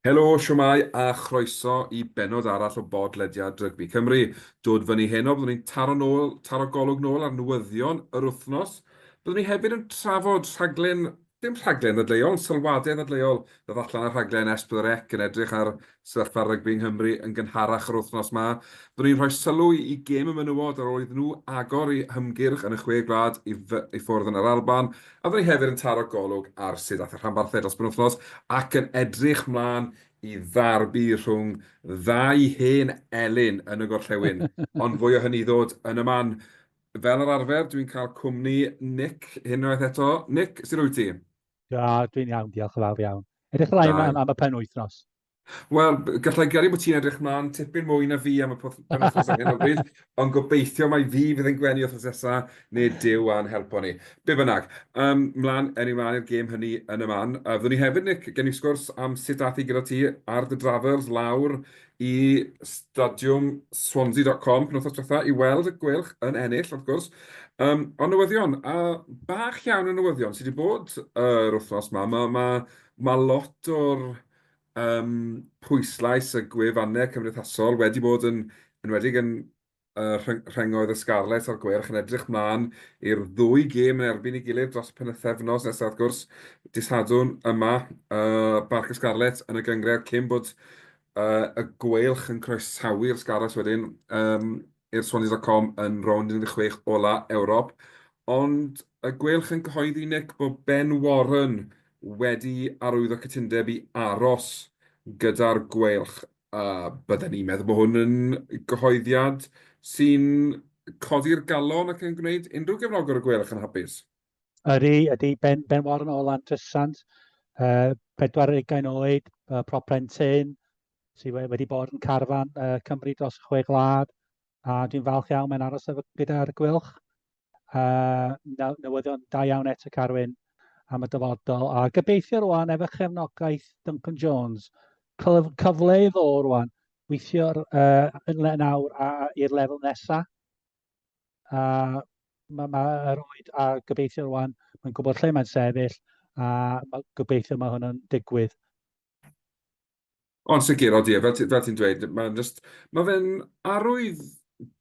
Helo, shwmae a chroeso i bennod arall o bodlediad Rygbi Cymru. Dod fyny heno, byddwn ni'n taro nôl, taro golwg nôl ar newyddion yr wythnos. Byddwn ni hefyd yn trafod rhaglen, dim rhaglen ddadleuol, ond sylwadau ddadleuol ddodd allan ar rhaglen S4C yn edrych ar sefyllfa rygbi yng Nghymru yn gynharach yr wythnos 'ma. Byddwn ni'n rhoi sylw i gêm y menywod ar ôl iddyn nhw agor eu hymgyrch yn y Chwe Gwlad i i ffwrdd yn yr Alban, a byddwn ni hefyd yn taro golwg ar sut aeth y rhanbarthau dros benwythnos ac yn edrych mlaen i ddarbi rhwng ddau hen elyn yn y gorllewin. Ond fwy o hynny i ddod yn y man. Fel yr arfer, dwi'n cael cwmni Nick unwaith eto. Nick, sut wyt ti? Da, dwi'n iawn, diolch yn fawr iawn. Edrych ymlaen am, am y penwythnos. Wel, gallai gredu bod ti'n edrych mlaen tipyn mwy na fi am y penwythnos ar hyn o bryd, ond gobeithio mai fi fydd yn gwenu wythnos nesa, neu Duw a'n helpo ni. Be bynnag, um, mlaen, ewn ni mlaen i'r gêm hynny yn y man. Fyddwn ni hefyd, Nick, gen i sgwrs am sut ath hi gyda ti ar dy drafels lawr i stadiwm Swansea.com penwythnos diwetha i weld y Gweilch yn ennill, wrth gwrs. Um, ond newyddion, a bach iawn o newyddion sydd wedi bod yr wythnos 'ma. Mae ma, ma lot o'r um, pwyslais y gwefannau cymdeithasol wedi bod yn, enwedig yn rhengoedd y Scarlets a'r Gweilch yn edrych mlaen i'r ddwy gêm yn erbyn ei gilydd dros y penwythefnos nesaf wrth gwrs, dydd Sadwrn yma, Barc y Scarlets yn y gynghrair cyn bod y Gweilch yn croesawu'r Scarlets wedyn um, i'r Swansea.com yn rownd 16 ola Ewrop. Ond y Gweilch yn cyhoeddi, Nick, bod Ben Warren wedi arwyddo cytundeb i aros gyda'r Gweilch. A bydden ni'n meddwl bod hwn yn gyhoeddiad sy'n codi'r galon ac yn gwneud unrhyw gefnogwr y Gweilch yn hapus. Ydy, ydy. Ben, ben Warren o Lantrisant, 24 oed, prop plentyn, sydd wedi bod yn carfan Cymru dros y chwe gwlad, a dwi'n falch iawn mae'n aros efo gyda'r Gweilch. Newyddion da iawn eto Carwyn am y dyfodol, a gobeithio rwan efo chefnogaeth Duncan Jones, cyfle i ddo rwan, weithio'r yn nawr a i'r lefel nesa. A mae ma yr oed a gobeithio rwan, mae'n gwybod lle mae'n sefyll, a ma, gobeithio mae hwn yn digwydd. Ond sicr, odi, fel ti, fel ti'n dweud, mae'n just, mae fe'n arwydd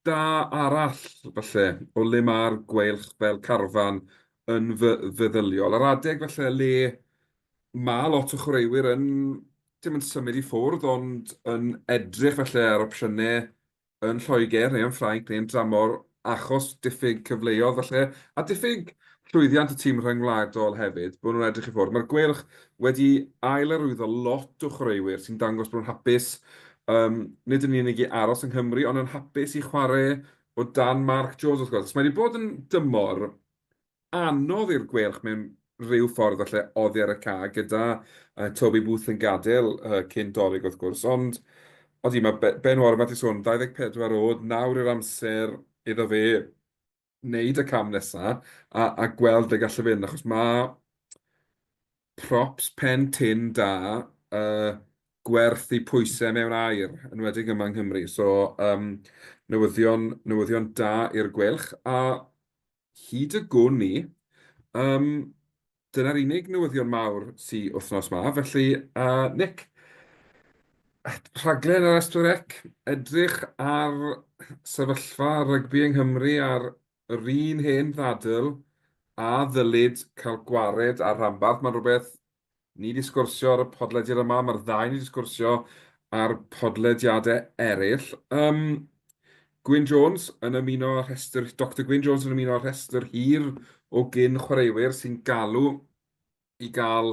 da arall, falle, o le mae'r Gweilch fel carfan yn fy feddyliol. Ar adeg, falle, le mae lot o chwaraewyr yn, dim yn symud i ffwrdd, ond yn edrych, falle, ar opsiynau yn Lloegr neu yn Ffrainc neu yn dramor achos diffyg cyfleoedd falle, a diffyg llwyddiant y tîm rhyngwladol hefyd, bod nhw'n edrych i ffwrdd. Mae'r Gweilch wedi ail-arwyddo lot o chwaraewyr sy'n dangos bod nhw'n hapus, um, nid yn unig i aros yng Nghymru, ond yn hapus i chwarae o dan Mark Jones, wrth gwrs. Mae wedi bod yn dymor anodd i'r Gweilch mewn rhyw ffordd falle oddi ar y ca gyda Toby Booth yn gadael cyn Dolig wrth gwrs, ond odi mae Ben Warren, fel ti'n sôn, 24 oed, nawr yw'r amser iddo fe wneud y cam nesa a, a gweld le gall e fynd, achos mae props pen tynn da uh, gwerth eu pwysau mewn aur, yn enwedig yma yng Nghymru. So, um, newyddion, newyddion da i'r Gweilch, a Hyd y gwn i, yym, dyna'r unig newyddion mawr sy wythnos 'ma, felly, yy, Nick, rhaglen ar S4C, edrych ar sefyllfa rygbi yng Nghymru a'r yr un hen ddadl a ddylid cael gwared ar rhanbarth. Mae'n rhywbeth Ni 'di sgwrsio ar y podlediad yma, mae'r ddau ni 'di sgwrsio ar podlediadau eraill. Um, Gwyn Jones yn ymuno â rhestr, Doctor Gwyn Jones yn ymuno â rhestr hir o gyn chwaraewyr sy'n galw i gael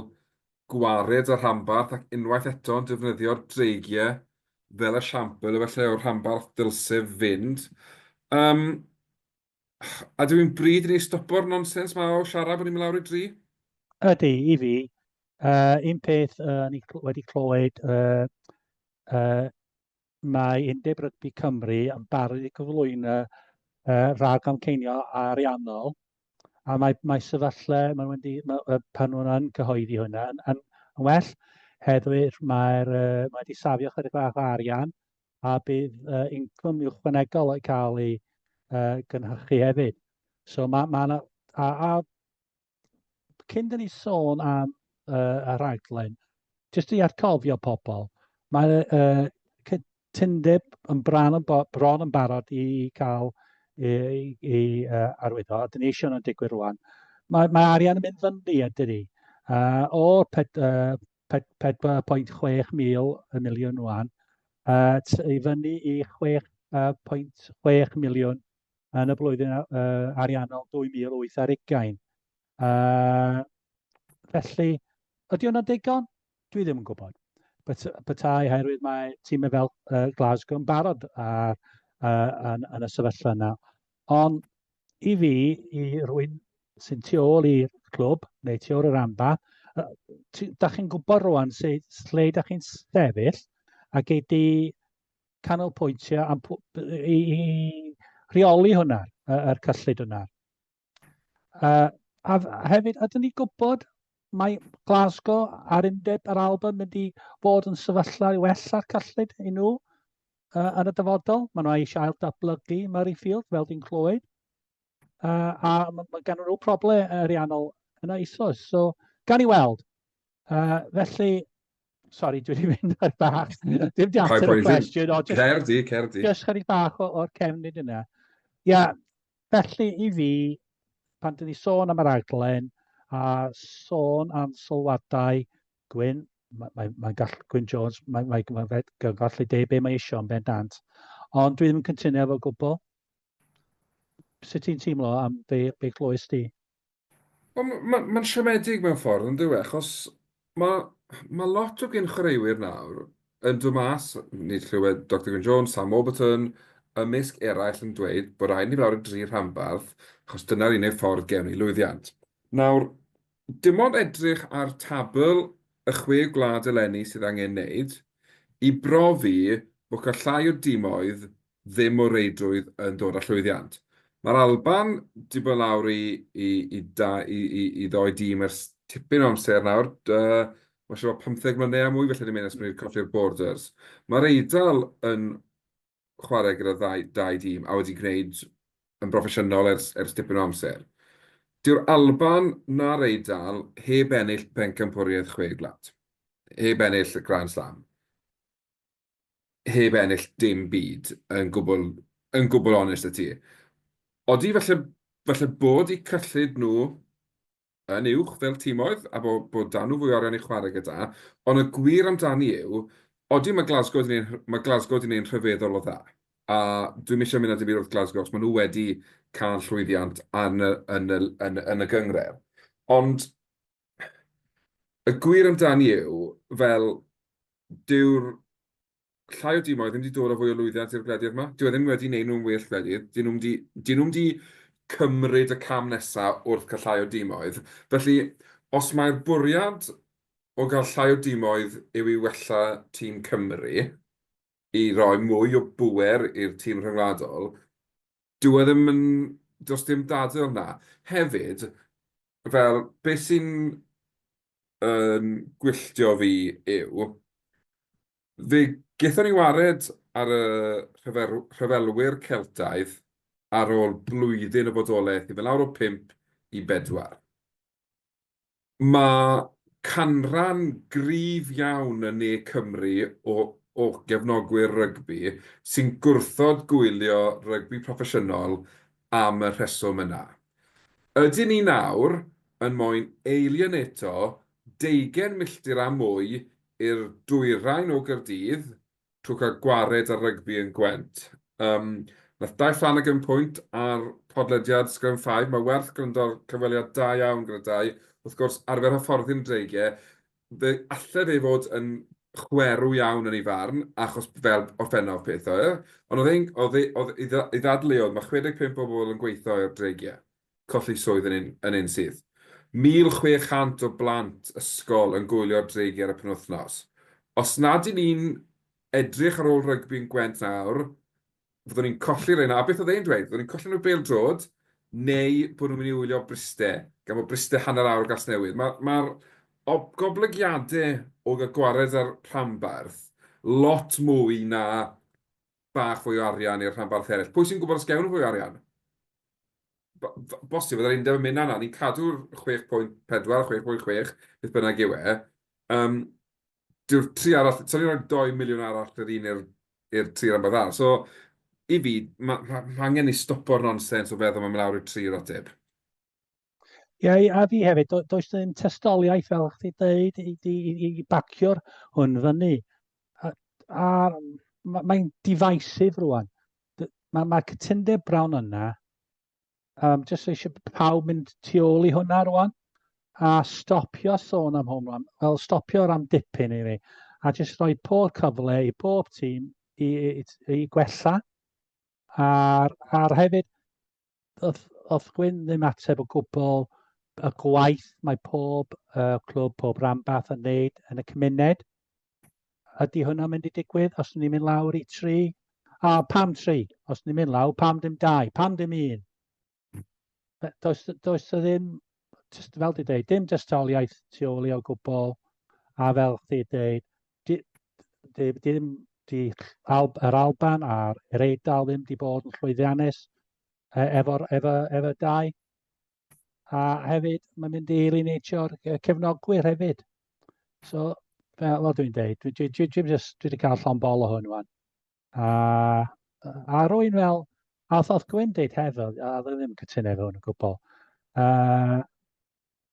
gwared ar rhanbarth ac unwaith eto yn defnyddio'r dreigiau fel esiampl efallai o'r rhanbarth dylse fynd. Um, A dw i'n bryd i ni stopo'r nonsens 'ma o siarad bod ni'n mynd lawr i dri? Ydy, i fi. Uh, un peth uh, ni wedi clywed, uh, uh, mae Undeb Rygbi Cymru yn barod i gyflwyno uh, rhag amceinio ariannol, a mae, mae sefyllfa, mae wedi, mae, pan nhw'n yn cyhoeddi hwnna, yn, yn, yn well, heddiw mae'r, uh, mae wedi safio chydig bach o arian, a bydd uh, incwm uwchwanegol yn cael ei uh, gynhyrchu hefyd. So mae ma yna... A, a cyn dyn ni sôn am uh, y rhaglen, Jyst i atgofio pobl, mae uh, cytundeb yn bron yn, bron yn barod i cael i, i, i uh, arwyddo, a dyn ni eisiau nhw'n digwydd rwan. Mae, mae arian yn mynd fyny, ydy. Uh, o'r 4.6 mil y miliwn rwan, uh, i fyny i 6.6 miliwn yn y blwyddyn uh, ariannol 2008 ar ugain. Uh, felly, ydy hwnna'n digon? Dwi ddim yn gwybod. Petai oherwydd mae tîmau fel uh, Glasgow yn barod ar, uh, yn, yn y sefyllfa yna. Ond i fi, i rwy'n sy'n tu ôl i'r clwb, neu tu ôl i'r amba, da chi'n gwybod rwan sut, lle da chi'n sefyll, a gei di canolbwyntio am, i, i rheoli hwnna, yr cyllid hwnna. Uh, a hefyd, ydyn ni gwybod mae Glasgow a'r Undeb yr Alban mynd i fod yn sefyllfa i wella'r cyllid i nhw uh, yn y dyfodol. Maen nhw eisiau ail datblygu Murrayfield, fel dwi'n clywed. Uh, a mae ma gan nhw problemau ariannol yna eisoes. So, gan i weld. Uh, felly, sori, dwi wedi mynd ar bach. Dim di ateb y cwestiwn. Just, cer di, cer di. Just chydig bach o'r cefnid yna. Ia, felly i fi, pan dyn ni sôn am y raglen a sôn am sylwadau Gwyn, mae, mae, mae gall, Gwyn Jones, mae, mae, mae, mae gallu deud be mae eisiau yn bendant, ond dwi ddim yn cytuno efo gwbl. Sut ti'n teimlo am be, be glywys di? Wel, mae'n ma, ma siomedig mewn ffordd, yn dyw e, achos mae, ma lot o gyn chwaraewyr nawr yn dod mas, ni wedi clywed Doctor Gwyn Jones, Sam Warburton, ymysg eraill yn dweud bod rhaid ni lawr i dri rhanbarth, achos dyna'r unig ffordd gewn ni lwyddiant. Nawr, dim ond edrych ar tabl y chwe gwlad eleni sydd angen wneud, i brofi bod cael llai o dimoedd ddim o reidrwydd yn dod â llwyddiant. Mae'r Alban 'di bod lawr i i i da i i i ddoi dîm ers tipyn o amser nawr, yy mae'n siŵr bod 15 mlynedd a mwy felly 'di mynd ers bod ni 'di colli'r borders. Mae'r Eidal yn chwarae gyda ddau dau dîm a wedi gwneud yn broffesiynol ers ers tipyn o amser. Dyw'r Alban na'r Eidal heb ennill pencampwriaeth chwe gwlad, heb ennill y Grand Slam. heb ennill dim byd, yn gwbl, yn gwbl onest â ti. Odi, falle, falle bod eu cyllid nhw yn uwch fel timoedd, a bod, bod 'da nhw fwy o arian i chwarae gyda, ond y gwir amdani yw, odi mae Glasgow 'di wneud, mae Glasgow 'di wneud yn rhyfeddol o dda, a dwi'm eisiau mynd â dim byd wrth Glasgow, achos maen nhw wedi cael llwyddiant yn y, yn y, yn, yn y gynghrair. Ond y gwir amdani yw, fel, dyw'r llai o dimoedd ddim wedi dod â fwy o lwyddiant i'r gwledydd 'ma. Dyw e ddim wedi wneud nhw'n well gwledydd. Dyn nhw'm 'di, dyn nhw'm 'di cymryd y cam nesa wrth cael llai o dimoedd. Felly, os mai'r bwriad o gael llai o dimoedd yw i wella tîm Cymru, i roi mwy o bŵer i'r tîm rhyngwladol, dyw e ddim yn... does dim dadl 'na. Hefyd, fel, be sy'n yn gwylltio fi yw, fe gaethon ni wared ar y rhyfelwyr Celtaidd ar ôl blwyddyn o fodolaeth i fynd lawr o 5 i 4. Mae canran gryf iawn yn ne Cymru o o gefnogwyr rygbi sy'n gwrthod gwylio rygbi proffesiynol am y rheswm yna. Ydyn ni nawr yn moyn alienato deugain milltir a mwy i'r dwyrain o Gaerdydd trwy cael gwared ar rygbi yn Gwent? Yym, nath Dai Flanagan pwynt ar podlediad Scrum Five, mae werth gwrando ar cyfweliad da iawn gyda Dai. Wrth gwrs, arfer hyfforddi'n Dreigiau, fe alle fe fod yn chwerw iawn yn ei farn, achos fel orffennodd pethau, ond oedd e'n, oedd e, oedd ei ei ddadleuodd, mae 65 o bobl yn gweithio i'r Dreigiau, colli swydd yn un, yn un syth. 1,600 o blant ysgol yn gwylio'r Dreigiau ar y penwythnos. Os nad y'n ni'n edrych ar ôl rygbi yn Gwent nawr, fyddwn ni'n colli rheina. A beth oedd e'n dweud? Fyddwn ni'n colli nhw bêl-droed, neu bod nhw'n mynd i wylio Bryste, gan bod Bryste hanner awr o Gasnewydd. Mae'r ma goblygiadau o gael gwared ar rhanbarth lot mwy na bach fwy o arian i'r rhanbarth eraill. Pwy sy'n gwybod os gewn nhw fwy o arian? Bosib, byddai'r undeb yn mynd, na, na, ni'n cadw'r 6.4, 6.6, beth bynnag yw e. Um, Dyw'r tri arall, so ni'n rhoi 2 miliwn arall yr un i'r i'r tri rhanbarth arall. So, i fi, mae ma, ma angen i stopo'r nonsens o feddwl mae'n mynd lawr i'r tri yw'r ateb. Ie, yeah, a fi hefyd, do, does ddim testoliaeth fel chdi dweud i, i, i, i bacio'r hwn fyny. A, a mae'n divisive rwan. Mae ma cytundeb Brown yna, um, jyst eisiau pawb mynd tu ôl i hwnna rwan, a stopio sôn am hwn rwan, wel stopio am dipyn i fi, a jyst rhoi pob cyfle i bob tîm i, i, i, i gwella. A'r, ar hefyd, oedd, oedd Gwyn ddim ateb o gwbl y gwaith mae pob uh, clwb, pob rhanbarth yn neud yn y cymuned. Ydy hwnna'n mynd i digwydd os ni'n mynd lawr i tri? A pam tri? Os ni'n mynd lawr, pam dim dau? Pam dim un? Does, does ddim, just fel di dweud, dim dystoliaeth tu ôl i o gwbl, a fel chdi dweud, di, di, di, ddim, di Al, yr Alban a'r yr Eidal ddim di bod yn llwyddiannus e, efo'r efo, efo dau. A hefyd, mae'n mynd i alienatio'r cefnogwyr hefyd. So, fel, fel dwi'n deud, dwi, dwi, dwi, dwi, just, dwi wedi cael llon bol o hwn wan. A, a rwy'n fel, a oedd Gwyn deud hefo, a oedd e ddim yn cytuno efo hwn o gwbl. Uh,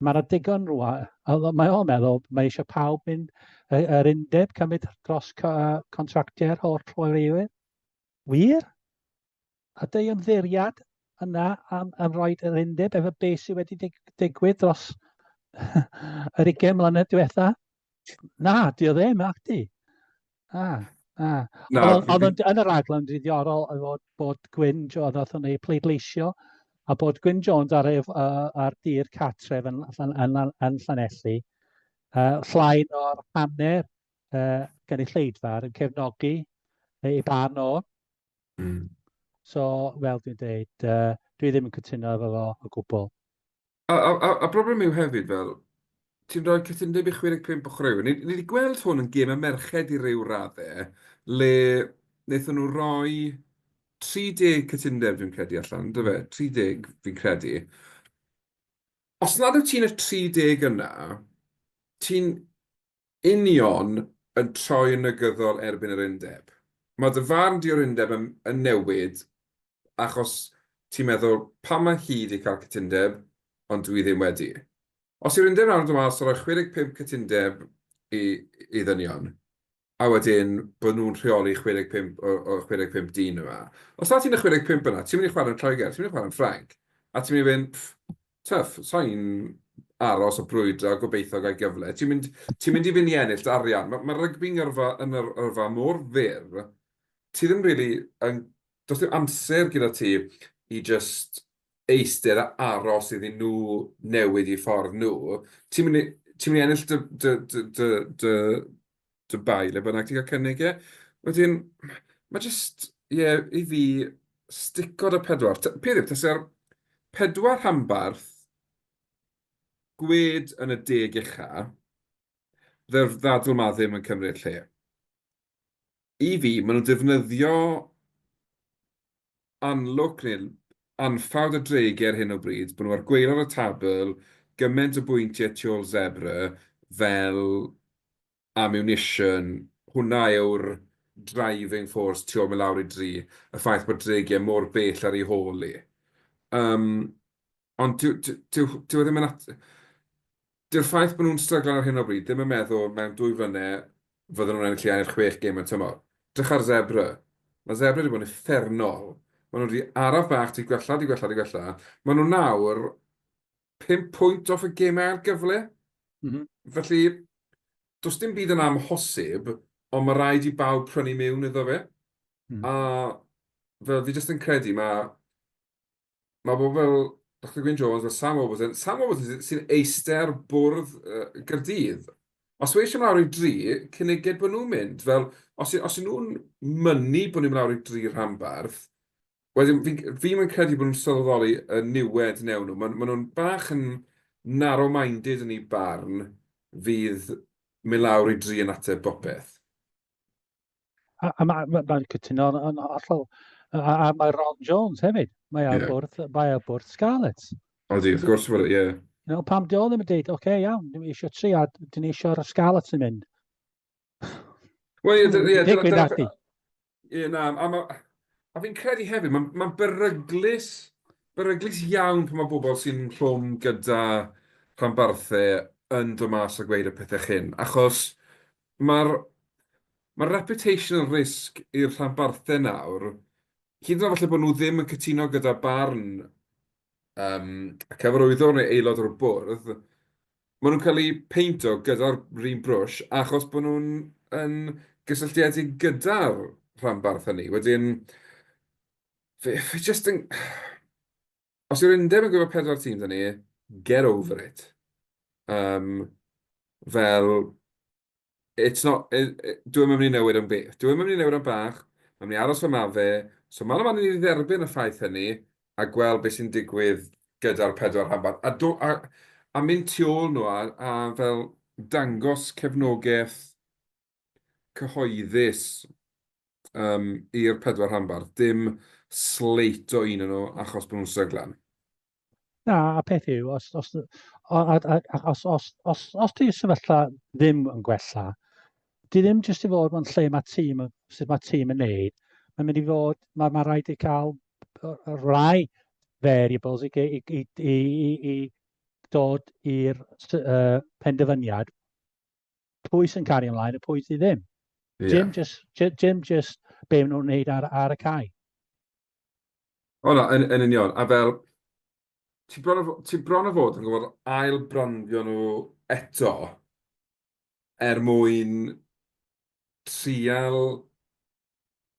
mae yna digon rwan, mae o'n meddwl, mae eisiau pawb mynd, yr undeb cymryd dros contractiau'r holl chwaraewyr. Wir? A dy ymddiriad yna am, am roi yr undeb efo beth sydd wedi dig, digwydd dros yr 20 mlynedd diwetha? Na, di o ddim, ac di. Ah, ah. Na, oedd yn, yn y raglen ddiddorol oedd bod Gwyn Jones, oedd o'n ei pleidleisio, a bod Gwyn Jones ar, ei, uh, ar dir cartref yn, yn, yn, yn Llanelli, uh, llai o'r hanner uh, gynulleidfa yn cefnogi ei barn o. Mm. So, fel dwi'n dweud, uh, dwi ddim yn cytuno efo fo o gwbl. A, a, a, a broblem yw hefyd fel, ti'n rhoi cytundeb i 65 o chwaraewyr. Ni, ni wedi gweld hwn yn gêm y merched i ryw raddau, le wnaethon nhw roi 30 cytundeb dwi'n credu allan, dy fe? 30 fi'n credu. Os nad wyt ti'n y 30 yna, ti'n union yn troi yn negyddol erbyn yr undeb. Mae dy farn di o'r undeb yn, yn newid achos ti'n meddwl pam mae hi wedi cael cytundeb ond dwi ddim wedi. Os yw'r undeb nawr yn dod mas a rhoi 65 cytundeb i, i ddynion, a wedyn bod nhw'n rheoli 65 o, o 65 dyn yma. Os na ti'n y 65 yna, ti'n mynd i chwarae yn Lloegr, ti'n mynd i chwarae yn Ffrainc, a ti'n mynd i fynd, pff, Tough, sa i'n aros a brwydro a gobeithio gael gyfle. Ti'n mynd, ti'n mynd i fynd i ennill dy arian. Mae, mae rygbi'n yrfa, yn yr yrfa mor fyr, ti ddim rili yn... Does dim amser gyda ti i jyst eistedd a aros iddyn nhw newid eu ffordd nhw. Ti'n mynd i, ti'n mynd i ennill dy, dy, dy, dy, dy, dy bai, le bynnag ti'n cael cynnig e. Wedyn, mae jyst, ie, yeah, i fi, stico 'da pedwar. Peth yw, tase'r pedwar rhanbarth gwed yn y deg ucha, fydde'r ddadl 'ma ddim yn cymryd lle. I fi, maen nhw'n defnyddio anlwc neu anffawd y dreigiau ar hyn o bryd, bod nhw ar gwaelod y tabl, gymaint o bwyntiau tu ôl Zebre, fel ammunition, hwnna yw'r driving force tu ôl mynd lawr i dri, y ffaith bod dreigiau mor bell ar ei hôl hi. Um, ond dyw, dyw, dyw, dyw e ddim yn at... Dyw'r ffaith bod nhw'n stryglo ar hyn o bryd ddim yn meddwl mewn dwy flynedd fydden nhw'n ennill ennill chwech gêm mewn tymor. Drych ar Zebre. Mae Zebre wedi bod yn uffernol. Maen nhw wedi araf bach, 'di gwella, 'di gwella, 'di gwella. Maen nhw nawr 5 pwynt off y gemau ar gyfle. Mm -hmm. Felly, does dim byd yn amhosib, ond mae rhaid i bawb prynu mewn iddo fe. Mm. A fel fi jyst yn credu, mae mae bobl fel Doctor Gwyn Jones, fel Sam Warburton, Sam Warburton sy'n eistedd ar bwrdd uh, Gaerdydd. Os wedi eisiau lawr i dri, cyniged bod nhw'n mynd. Fel, os, os ydyn nhw'n mynnu bod nhw'n lawr i dri rhanbarth, wedyn fi, fi'm yn credu bod nhw'n sylweddoli y niwed newn nhw. Maen, maen nhw'n bach yn narrow-minded yn eu barn fydd mynd lawr i dri yn ateb bopeth. A, a mae'n ma, ma cytuno yn, yn hollol. A, a mae Ron Jones hefyd. Mae ar yeah. bwrdd, mae ar bwrdd Scarlets. Odi, wrth gwrs fod, ie. You know, pam di o ddim yn dweud, oce, okay, iawn, dwi eisiau tri a dyn ni eisiau'r Scarlets yn mynd. Wel, ie, ie, Digwydd ati. Ie, na, a, ma, a fi'n credu hefyd, mae'n ma beryglus, beryglus iawn pan mae bobl sy'n rhwm gyda rhanbarthau yn dod mas a gweud y pethau hyn, achos mae'r ma reputational risk i'r rhanbarthau nawr, hyd yn oed falle bod nhw ddim yn cytuno gyda barn um, y cyfarwyddwr neu aelod o'r bwrdd, maen nhw'n cael eu peinto gyda'r un brwsh achos bod nhw'n yn gysylltiedig gyda'r rhanbarth hynny. Wedyn, fi, fi just yn... Os yw'r undeb yn gwybod pedwar tîm 'da ni, get over it. Um, fel, It's not... Dyw e'm yn mynd i newid am beth. Dyw e'm yn mynd i newid am bach, mae'n mynd i aros fel ma' fe. So man a man i ni dderbyn y ffaith hynny a gweld beth sy'n digwydd gyda'r pedwar rhanbarth. A do, a, a mynd tu ôl nhw a, a fel dangos cefnogaeth cyhoeddus um, i'r pedwar rhanbarth. Dim slate o un o'n nhw achos bod nhw'n stryglan. Na, a peth yw, os, os, a, a, os, os, os, os di'r sefyllfa ddim yn gwella, di ddim jyst i fod mewn lle mae tîm, sut mae tîm yn neud, mae'n mynd i fod, mae, mae rhaid i cael rai variables i, i, i, i, i, i dod i'r uh, penderfyniad pwy sy'n cario ymlaen a pwy sydd ddim. Yeah. Dim just, dim just be maen nhw'n wneud ar, ar y cae. O na, yn, yn union. A fel, ti bron, o, ti bron o fod yn gwybod ail brandio nhw eto er mwyn trial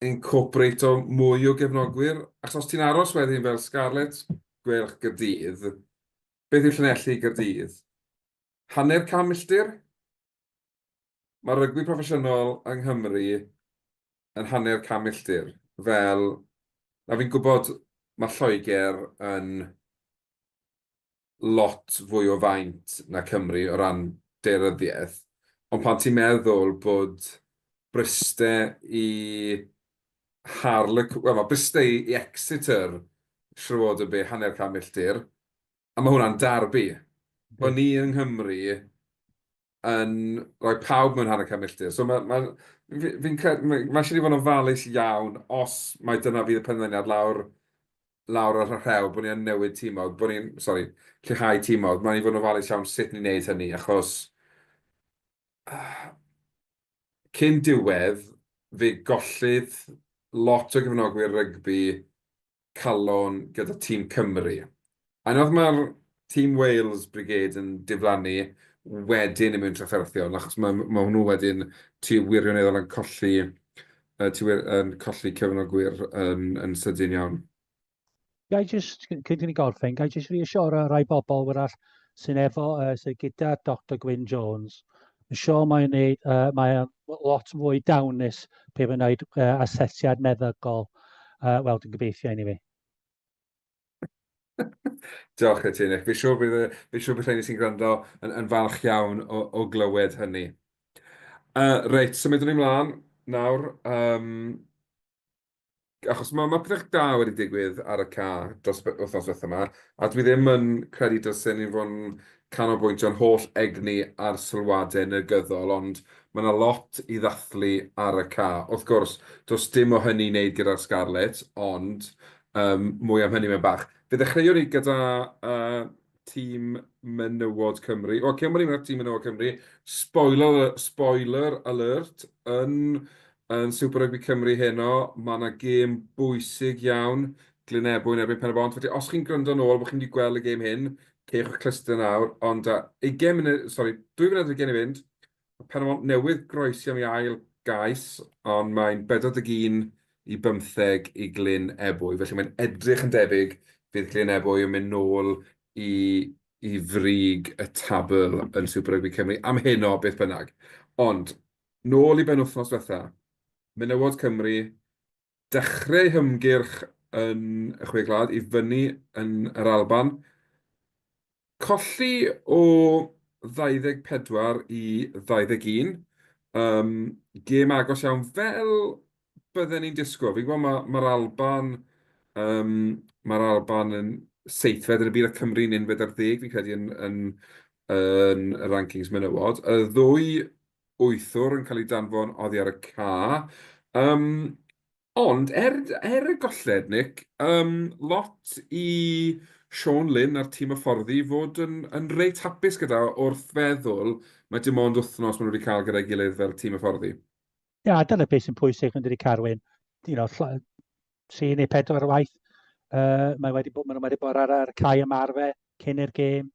incorporato mwy o gefnogwyr. Achos os ti'n aros wedyn fel Scarlets, Gweilch Gaerdydd, beth yw Llanelli i Gaerdydd? Hanner can milltir? Mae rygbi proffesiynol yng Nghymru yn hanner can milltir, fel... Na, fi'n gwybod mae Lloegr yn lot fwy o faint na Cymru o ran daearyddiaeth, ond pan ti'n meddwl bod Bryste i Harlequ-, wel, mae Bryste i Exeter, siŵr o fod yn be, hanner can milltir, a mae hwnna'n derby. O'n ni yng Nghymru yn rhoi pawb mewn hanner can milltir. So mae, mae, fi'n credu, mae, mae eisiau ni fod yn ofalus iawn os mai dyna fydd y penderfyniad lawr, lawr ar y rhew, bod ni'n newid timodd, bod ni'n, sori, lleihau timodd. Mae'n i fod yn ofalus iawn sut ni'n neud hynny, achos cyn diwedd, fe gollydd lot o gefnogwyr rygbi calon gyda tîm Cymru. A unwaith mae'r tîm Wales Brigade yn diflannu, wedyn yn mewn trafferthion, achos mae, mae hwnnw wedyn ti wirioneddol yn colli, uh, ti wir, yn colli cefnogwyr yn, yn sydyn iawn. Gai jyst, cyn i ni gorffen, gai jyst reassure rai bobl wrach sy'n efo, uh, sydd gyda Dr Gwyn Jones. Yn siŵr mae'n neud, uh, mae lot fwy dawnus pe mae'n neud uh, asesiad meddygol. Uh, Wel, dwi'n gobeithio anyway. Diolch i ti, Nick. Fi'n siŵr bydd, fi'n siŵr bydd rheini sy'n gwrando yn, yn falch iawn o, o glywed hynny. Uh, reit, symudwn ni mlaen nawr. Um, Achos mae ma' pethau da wedi digwydd ar y ca dros y wythnos diwetha 'ma, a dwi ddim yn credu dylsen ni fod yn canolbwyntio'n holl egni ar sylwadau negyddol, ond mae 'na lot i ddathlu ar y ca. Wrth gwrs, does dim o hynny i wneud gyda'r Scarlets, ond yym mwy am hynny mewn bach. Fe ddechreuwn ni gyda yy tîm menywod Cymru. Wel, cyn bod ni'n mynd at tîm menywod Cymru, spoiler, spoiler alert, yn, yn Super Rugby Cymru heno, mae yna gêm bwysig iawn, Glyn Ebwy yn erbyn Pen-y-bont. Felly, os chi'n gwrando nôl bod chi'n wedi gweld y gêm hyn, cewch eich cluster nawr, ond uh, 20 munud, sori, 2 funud ar i fynd, Mae Pen-y-bont newydd groesi am ei ail gais, ond mae'n 41 i 15 i Glyn Ebwy, felly mae'n edrych yn debyg fydd Glyn Ebwy yn mynd nôl i i frig y tabl yn Super Rugby Cymru am heno beth bynnag. Ond, nôl i benwythnos diwetha, Menywod Cymru, dechrau eu hymgyrch yn y Chwe Gwlad i fyny yn yr Alban. Colli o 24 i 21, yym gêm agos iawn fel bydden ni'n disgwyl. Fi'n gwybod ma' ma'r Alban, yym ma'r Alban yn seithfed yn y byd a Cymru'n unfed ar ddeg fi'n credu yn yn yn y rankings menywod. Y ddwy... wythwr yn cael ei danfon oddi ar y ca. Um, ond er, er y golled, Nick, um, lot i Sean Lynn a'r tîm hyfforddi fod yn, yn reit hapus gyda wrth feddwl mae dim ond wythnos maen nhw wedi cael gyda'i gilydd fel tîm hyfforddi. Ia, yeah, dyna beth sy'n pwysig yn dydi Carwyn. You know, 3 neu 4 waith. Mae wedi bod, maen nhw wedi bod ar, ar cae ymarfer cyn i'r gêm,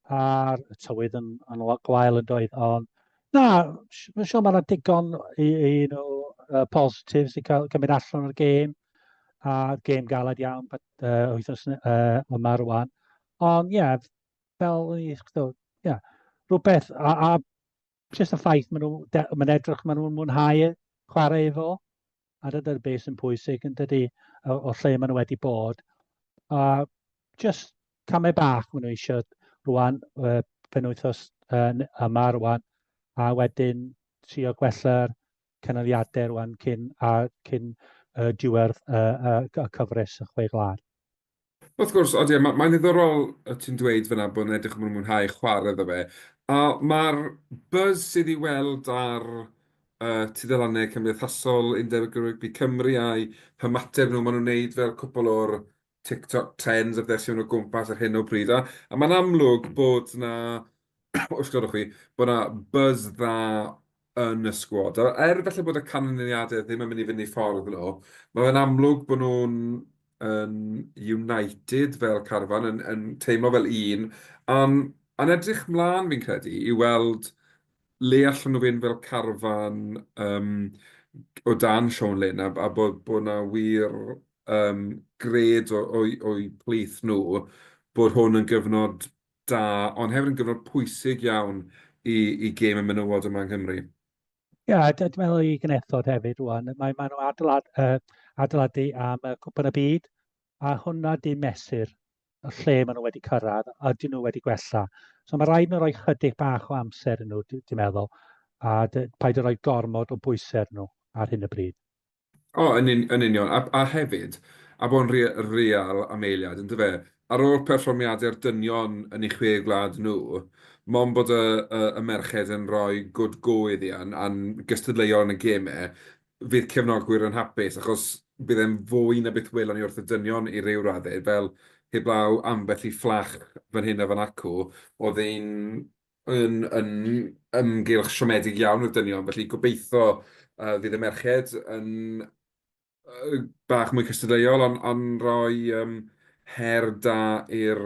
a'r tywydd yn, yn gwael yn doedd, ond na, mae'n siŵr mae yna digon i, i nhw uh, positives i cael cymryd allan o'r gêm, a gêm galed iawn but, uh, wythnos uh, yma rwan. Ond ie, yeah, fel i yeah, yeah, rhywbeth, a, a jyst y ffaith maen nhw, maen edrych, maen nhw'n mwynhau chwarae efo, a dyna'r beth sy'n pwysig yn dydy o, o lle maen nhw wedi bod. A just camau bach maen nhw eisiau rwan, uh, penwythnos uh, yma rwan, a wedyn trio gwella'r canlyniadau rwan cyn, a cyn uh, diwedd uh, uh, y cyfres y chwe gwlad. Wrth gwrs, odi, a mae'n ddiddorol y ti'n dweud fyna bod yn edrych yn mwynhau chwarae iddo fe. A mae'r buzz sydd i weld ar uh, tudalannau cymdeithasol Undeb Rygbi Cymru a'i hymateb nhw, maen nhw'n wneud fel cwpl o'r TikTok trends a bethau sy'n o gwmpas ar hyn o bryd. A, a mae'n amlwg bod na os gwelwch chi, bod 'na buzz dda yn y sgwad. A er falle bod y canlyniadau ddim yn mynd i fynd i ffordd nhw, mae fe'n amlwg bod nhw'n yn united fel carfan, yn, yn teimlo fel un, a'n, a'n edrych mlaen fi'n credu i weld le allan nhw fynd fel carfan um, o dan Sean Lynn a, a bod, bod 'na wir um, gred o'u, o'u plith nhw bod hwn yn gyfnod da, ond hefyd yn gyfnod pwysig iawn i, i gêm y menywod yma yng Nghymru. Ie, yeah, dwi'n meddwl i genethod hefyd rwan. Mae, mae nhw adeilad, uh, adeiladu am y Cwpan y Byd, a hwnna di mesur y lle maen nhw wedi cyrraedd, a dyn nhw wedi gwella. So mae rhaid nhw roi chydig bach o amser yn nhw, dwi'n meddwl, a paid o roi gormod o bwysau nhw ar hyn o bryd. O, yn un- yn union. A a hefyd, a bod yn rea- real am eiliad, yndyfe? Ar ôl perfformiadau'r dynion yn eu chwe gwlad nhw, mond bod y y y merched yn rhoi good go iddi a'n a'n gystadleuol yn y gemau, fydd cefnogwyr yn hapus, achos bydd e'n fwy na beth welon ni wrth y dynion i ryw raddau, fel heblaw ambell i fflach fan hyn a fan acw, oedd ein yn, yn ymgyrch siomedig iawn i'r dynion, felly gobeithio uh, fydd y merched yn uh, bach mwy cystadleuol, ond on rhoi um, her da i'r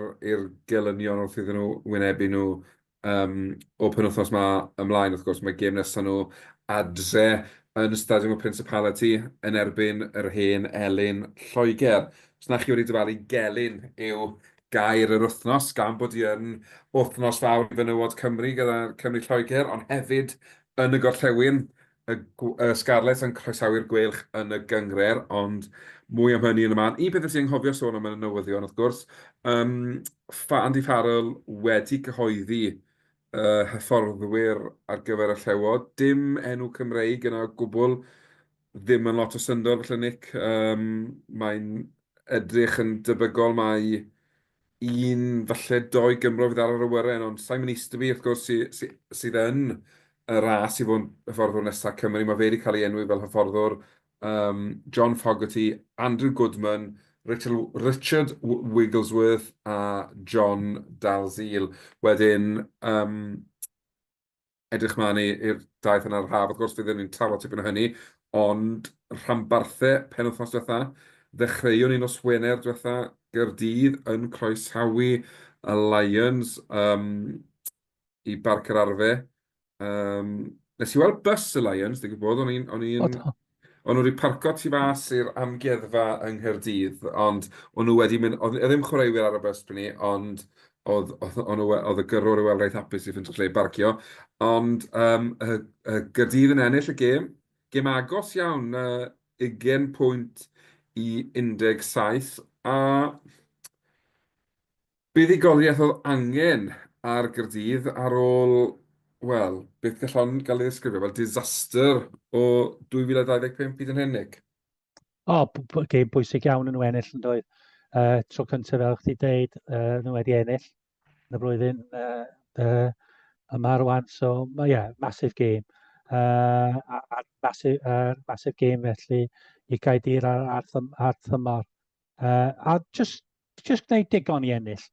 gelynion wrth iddyn nhw wynebu nhw um, o penwythnos ma ymlaen, wrth gwrs, mae gêm nesaf nhw adre yn Stadiwm y Principality yn erbyn yr hen Elin Lloegr. Os na chi wedi dyfalu, gelyn yw gair yr wythnos, gan bod hi yn wythnos fawr i fenywod Cymru gyda Cymru Lloegr, ond hefyd yn y gorllewin, y, y Scarlets yn croesawu'r Gweilch yn y gynghrair, ond mwy am hynny yn y man. Un peth nes i anghofio sôn am yn y newyddion, wrth gwrs, um, Andy Farrell wedi cyhoeddi uh, hyfforddwyr ar gyfer y Llewod. Dim enw Cymreig yna o gwbl, ddim yn lot o syndod falle, Nick. Um, mae'n edrych yn debygol mai un, falle doi Gymro fydd ar yr awyren, ond Simon Easterby, wrth gwrs, sy, sy, sydd yn y ras i fod yn hyfforddwr nesaf Cymru. Mae fe wedi cael ei enwi fel hyfforddwr. Um, John Fogarty, Andrew Goodman, Richard, Richard Wigglesworth a John Dalziel. Wedyn, um, edrych mlaen i'r daith yna'r haf, wrth gwrs, fe fyddwn ni'n trafod tipyn o hynny, ond rhanbarthau penwythnos diwetha, ddechreuwn ni nos Wener diwetha, Gaerdydd yn croesawu y Lions um, i Barc yr Arfe. Um, nes i weld bus y Lions, digwydd bod, o'n i'n... O'n i'n O'n nhw wedi parco tu fas i'r amgueddfa yng Nghaerdydd, ond o'n nhw wedi mynd... Oedd ddim chwaraewyr ar y bus pryd 'ny, ond oedd oedd o'n nhw oedd y gyrrwr i weld reit hapus i ffindo lle i barcio. Ond yym y y Gaerdydd yn ennill y gêm, gêm agos iawn, yy 20 pwynt i 17, a Buddugoliaeth oedd angen ar Gaerdydd ar ôl, wel, beth gall hon gael ei ddisgrifio fel disaster o 2025 hyd yn hyn, Nick? O, oh, gêm bwysig iawn yn nhw ennill yn doedd. Uh, tro cyntaf fel chdi deud, uh, nhw wedi ennill yn y blwyddyn uh, uh, yma rwan. So, ie, yeah, massive game. A massive, massive game felly i Gaerdydd ar thymor. A just gwneud digon i ennill.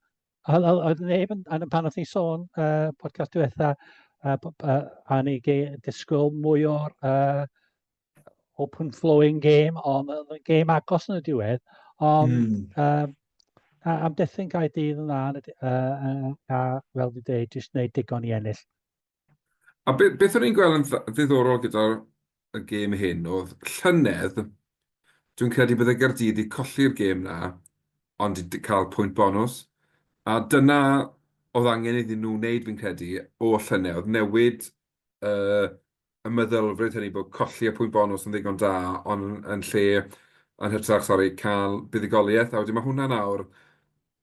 Oedd neb yn, yn pan oedd ni sôn podcast diwetha, a ni disgwyl mwy o'r open flowing game, ond oedd yn game agos yn y diwedd, ond amddiffyn Gaerdydd yn dda, a fel dwi'n dweud, jyst gwneud digon i ennill. A beth o'n i'n gweld yn ddiddorol gyda'r y gêm hyn oedd llynedd, dwi'n credu bydde Gaerdydd wedi colli'r gêm 'na, ond wedi cael pwynt bonws. A dyna oedd angen iddyn nhw wneud, fi'n credu, o llynedd, oedd newid y meddylfryd hynny bod colli y pwynt bonws yn ddigon da, ond yn lle, yn hytrach, sori, cael buddugoliaeth. A wedyn mae hwnna nawr,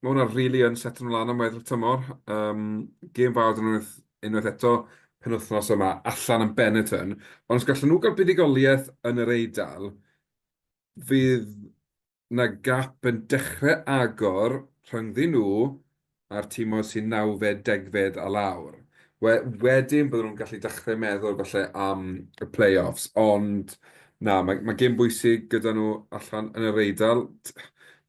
mae hwnna rili yn seto nhw lan am weddill y tymor. Gêm fawr 'da nhw unwaith eto penwythnos yma allan yn Benetton. Ond os gallen nhw gael buddugoliaeth yn yr Eidal, fydd 'na gap yn dechrau agor rhyngddyn nhw a'r timoedd sy'n nawfed, degfed a lawr. Wedyn bydden nhw'n gallu dechrau meddwl falle am y play-offs, ond na, mae gêm bwysig gyda nhw allan yn yr Eidal.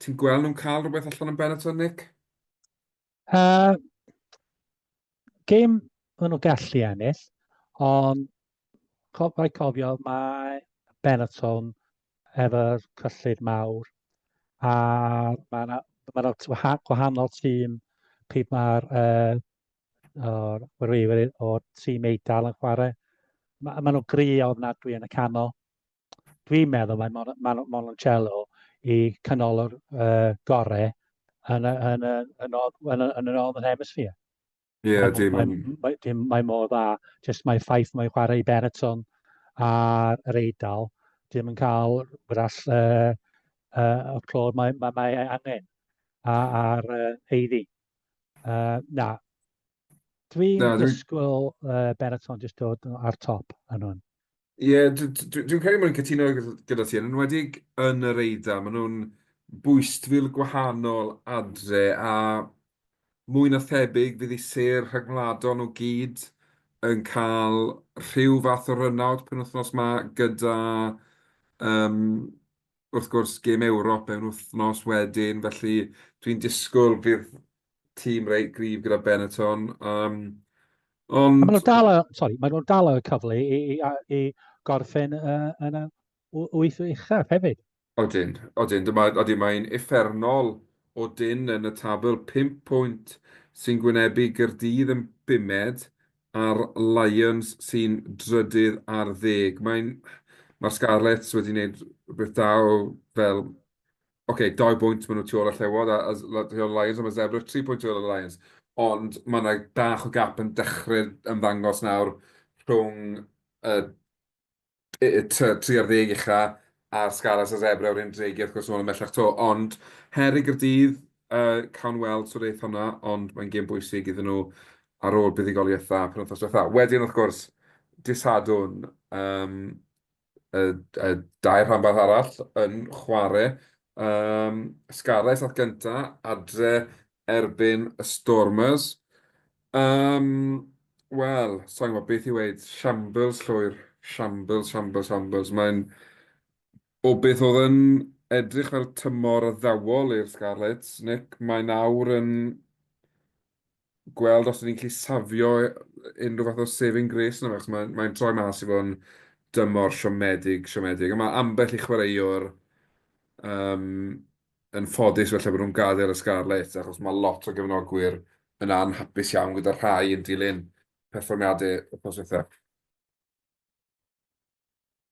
Ti'n gweld nhw'n cael rhywbeth allan yn Benetton, Nick? Gêm maen nhw'n gallu ennill, ond rhaid cofio mae Benetton efo'r cyllid mawr a mae yna ma gwahanol tîm pryd mae'r o'r chwaraewyr o'r tîm Eidal yn chwarae. Ma nhw'n gry ofnadwy yn y canol. Dwi'n meddwl mae Menoncello i canolwr gorau yn y Northern Hemisphere. Ie, yeah, dim mae, mae, dim, mae mor dda. Just mae ffaith mae'n chwarae i Benetton a'r yr Eidal, dim yn cael wrach y clod mae angen a'r eiddi. Na, dwi'n disgwyl Benetton just dod ar top yn hwn. Ie, yeah, dwi'n credu bod ni'n cytuno gyda ti, yn enwedig yn yr Eidal, maen nhw'n bwystfil gwahanol adre, a mwy na thebyg fydd eu sêr rhyngwladol nhw gyd yn cael rhyw fath o run-out penwythnos 'ma gyda, wrth gwrs, gêm Ewrop mewn wythnos wedyn, felly dwi'n disgwyl fydd tîm reit gryf gyda Benetton. Ond... Maen nhw'n dal, sorry, maen nhw'n dal y cyfle i gorffen yn y wyth uchaf hefyd. Odyn, odyn, dyma, odyn, mae'n uffernol o dynn yn y tabl, 5 pwynt sy'n gwynebu Gaerdydd yn bumed a'r Lions sy'n drydydd ar ddeg. Mae'n... Mae'r Scarlets wedi gwneud rhywbeth da o fel... Ocê, 2 bwynt maen nhw tu ôl y Llewod a tu ôl y Lions, ond mae Zebre 3 pwynt tu ôl y Lions. Ond mae yna bach o gap yn dechrau ymddangos nawr rhwng y 13 ucha a'r Scarlets a Zebre o'r un dreigiau, wrth gwrs, yn ôl ymhellach 'to. Ond her i Gaerdydd, cawn weld sut eith hwnna, ond mae'n gêm bwysig iddyn nhw ar ôl buddugoliaeth dda penwythnos diwetha. Wedyn, wrth gwrs, dydd Sadwrn, y dau rhanbarth arall yn chwarae. Scarlets ath gynta adre erbyn y Stormers. Wel, sa i'n gwybod beth i weud, shambles llwyr, shambles, shambles, shambles. Mae'n o beth oedd yn edrych fel tymor addawol i'r Scarlets, Nick, mae nawr yn gweld os ydyn ni'n gallu safio unrhyw fath o saving grace yna, achos mae'n troi mas i fod yn dymor siomedig, siomedig. A mae ambell i chwaraewr yn ffodus falle bod nhw'n gadael y Scarlets, achos mae lot o gefnogwyr yn anhapus iawn gyda rhai yn dilyn perfformiadau wythnos diwetha.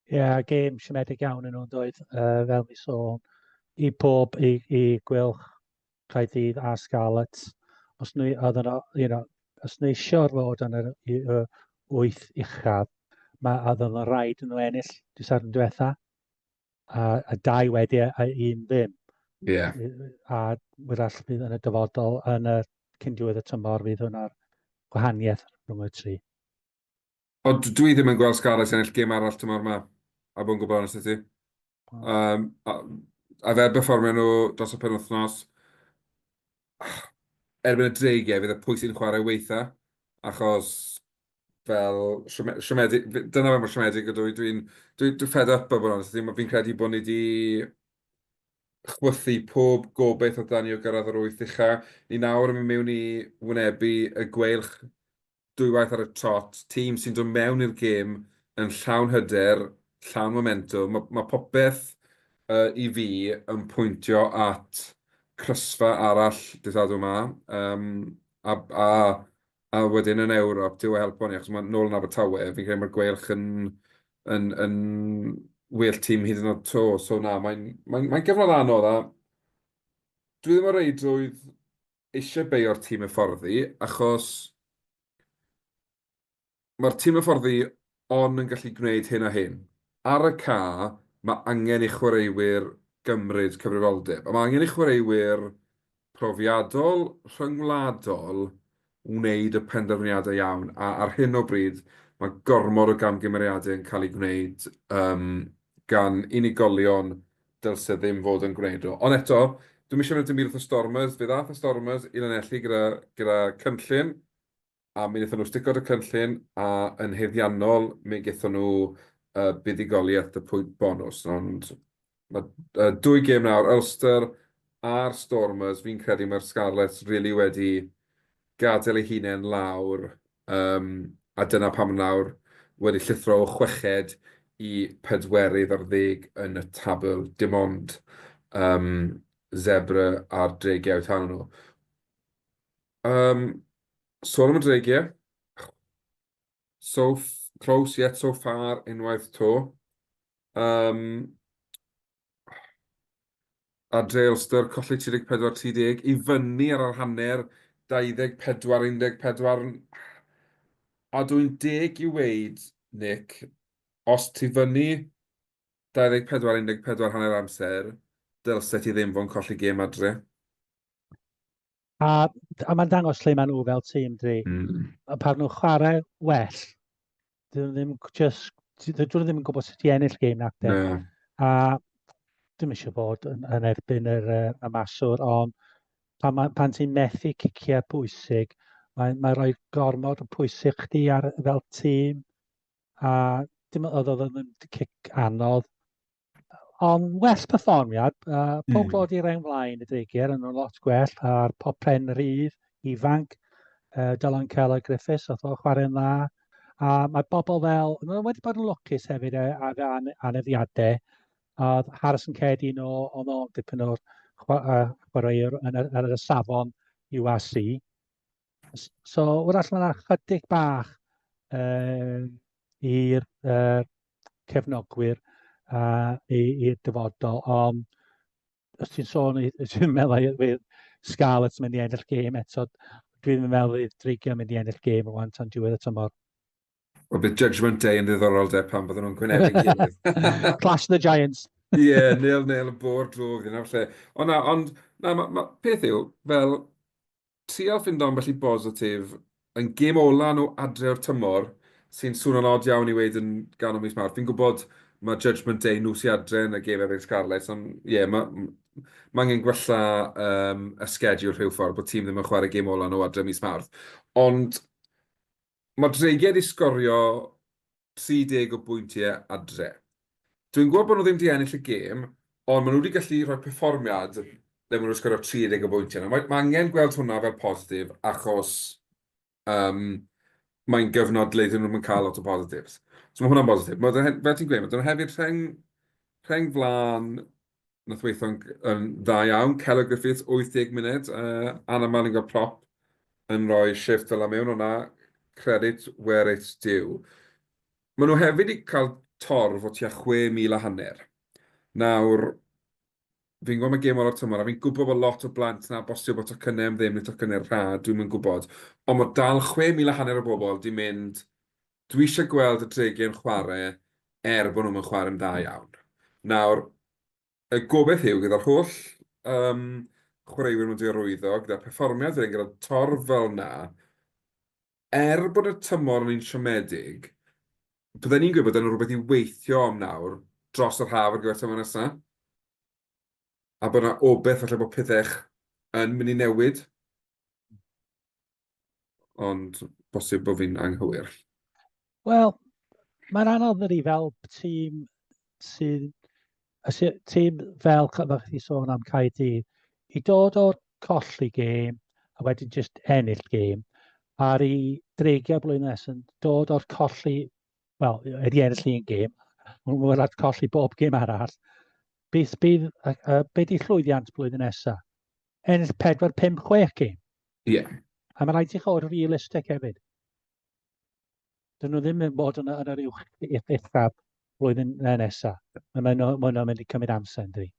Ie, yeah, gêm siomedig iawn yn nhw'n dweud, fel ni sôn, i pob, i Gweilch, Caerdydd a Scarlets. Os nhw, oedden nhw, os nhw eisiau fod yn y wyth uchaf, mae oedden nhw rhaid nhw ennill dydd Sadwrn diwetha, a dau wedi a un ddim. A wrach bydd yn y dyfodol, yn y cyn diwedd y tymor, fydd hwnna'r gwahaniaeth rhwng y tri. Ond dwi ddim yn gweld Scarlets ennill gêm arall tymor yma, a bod yn gwbl onest i ti. A fel perfformio nhw dros y penwythnos, erbyn y dreigiau fydd y pwy sy'n chwarae weitha, achos fel siomedig, dyna fe mor siomedig ydw i, dwi'n dwi, dwi fed up a bod yn onest, fi'n credu bod ni wedi chwythu pob gobaith oedd 'da ni o gyrraedd yr wyth ucha. Ni nawr yn mynd mewn i wynebu y Gweilch dwywaith ar y trot, tîm sy'n dod mewn i'r gêm yn llawn hyder, llawn momentwm. Mae, mae popeth uh, i fi yn pwyntio at crysfa arall dydd Sadwrn 'ma. Um, a, a, a wedyn yn Ewrop, Duw a helpo ni, achos mae nôl yn Abertawe, fi'n credu mae'r Gweilch yn, yn, yn well tîm hyd yn oed 'to. So na, mae'n mae, mae gyfnod anodd a dwi ddim o reidrwydd eisiau beio'r tîm hyfforddi, achos mae'r tîm hyfforddi ond yn gallu gwneud hyn a hyn. Ar y ca, mae angen i chwaraewyr gymryd cyfrifoldeb, a mae angen i chwaraewyr profiadol, rhyngwladol wneud y penderfyniadau iawn, a ar hyn o bryd mae gormod o gamgymeriadau yn cael eu gwneud um, gan unigolion dylse ddim fod yn gwneud nhw. Ond eto, dwi'm eisiau mynd dim byd wrth y Stormers, fe ddaeth y Stormers i Lanelli gyda, gyda cynllun, a mi wnaethon nhw stico 'da cynllun, a yn haeddiannol mi gaethon nhw uh, buddugoliaeth y pwynt bonws. Ond mae uh, dwy gêm nawr, Ulster a'r Stormers, fi'n credu mae'r Scarlets really wedi gadael eu hunain lawr, um, a dyna pam nawr wedi llithro o chweched i pedwerydd ar ddeg yn y tabl, dim ond um, Zebre a'r Dreigiau tan nhw. Um, sôn am y Dreigiau, so close yet so far unwaith 'to. Um, adre Ulster, colli 34-30, i fyny ar yr hanner 24-14. A dwi'n deg i weud, Nick, os ti fyny 24-14 hanner amser, dylse ti ddim fod yn colli gêm adre. A, a mae'n dangos lle maen nhw fel tîm, dwi. Pan nhw'n chwarae well, dyn nhw ddim just, dyn nhw ddim yn gwybod sut i ennill gêm nac de. Na. A dim eisiau bod yn, yn erbyn yr, uh, y maswr, ond pan, ma, pan ti'n methu ciciau pwysig, mae'n mae rhoi gormod o pwysig chdi ar, fel tîm, a dim oedd oedd yn cic anodd. Ond well perfformiad, pob clod i'r reng flaen y Dreigiau, yn nhw'n lot gwell, a'r pop pen rhydd, ifanc, Dylan Keller Griffiths, oedd o'n chwarae'n dda. A mae bobl fel, nhw wedi bod yn lwcus hefyd e, a fe aneddiadau. A oedd Harrison Ced un o, oedd o'n dipyn o'r chwaraewr yn y, ar y safon URC. So, wrach mae yna chydig bach uh, i'r uh, cefnogwyr uh, i'r dyfodol, ond os ti'n sôn, ti'n meddwl fydd Scarlets mynd i ennill gêm eto, dwi'n meddwl fydd Dreigiau mynd i ennill gêm rwan tan diwedd y tymor. Wel, bydd Judgment Day yn ddiddorol de pan fydden nhw'n gwynebu'n gilydd. Clash of the Giants. Ie, yeah, nil nil y bor drwg yna falle. Ond na, ond na, ma, ma, peth yw, fel trial ffindo ambell i bositif yn gêm ola nhw adre o'r tymor, sy'n swnio'n od iawn i weud yn ganol mis Mawrth. Fi'n gwybod mae Judgment Day nhw sy adre yn y gêm erbyn Scarlets, ond ie, yeah, mae ma angen gwella um, y schedule rhyw ffordd, bod tîm ddim yn chwarae gêm ola nhw adre mis Mawrth. Ond Mae'r Dreigiau 'di sgorio 30 o bwyntiau adre. Dwi'n gwybod bod nhw ddim 'di ennill y gêm, ond maen nhw wedi gallu rhoi perfformiad le maen nhw wedi sgorio 30 o bwyntiau. Nawr, mae mae angen gweld hwnna fel positif achos um, mae'n gyfnod le dyn nhw'm yn cael lot o positives. So mae hwnna'n bositif. Mae fel ti'n gweud, mae 'da nhw hefyd rheng, rheng flaen Nath weithio'n yn dda iawn. Keller Griffiths, 80 munud. Uh, Anna Manning prop yn rhoi shift fel mewn o'na. Credit where it's due. Maen nhw hefyd wedi cael torf o tua 6,000 a hanner. Nawr, fi'n gwybod mae gêm ola'r tymor, a fi'n gwybod bod lot o blant na bosib bod tocynnau am ddim neu tocynnau rhad, dwi'm yn gwybod. Ond mae dal 6,000 a hanner o bobl di mynd, dwi eisiau gweld y Dreigiau yn chwarae er bod nhw'm yn chwarae'n dda iawn. Nawr, y gobaith yw gyda'r holl um, chwaraewyr nhw'n arwyddo, gyda'r perfformiad wedyn, gyda'r torf fel yna, er bod y tymor yn un siomedig, bydden ni'n gweud bod yna rhywbeth i weithio am nawr dros yr haf ar gyfer tymor nesaf. A bod yna obaith falle bod pethau yn mynd i newid. Ond bosib bod fi'n anghywir. Wel, mae'n anodd ydy fel tîm sydd, tîm fel, fel chdi sôn am Caerdydd, i dod o'r colli gêm a wedyn just ennill gêm, a'r i dreigiau blwyddyn nesaf yn dod o'r colli, wel, wedi ennill un gêm, ond mae'n rhaid colli bob gêm arall. Bydd, bydd, uh, be di llwyddiant blwyddyn nesaf? Ennill 4, 5, 6 gêm. Ie. Yeah. A mae'n rhaid i chi fod realistig hefyd. Dyn nhw ddim yn bod yn, yn yr uwch uchaf blwyddyn nesaf. Mae nhw'n ma nhw mynd i cymryd amser, ynddi?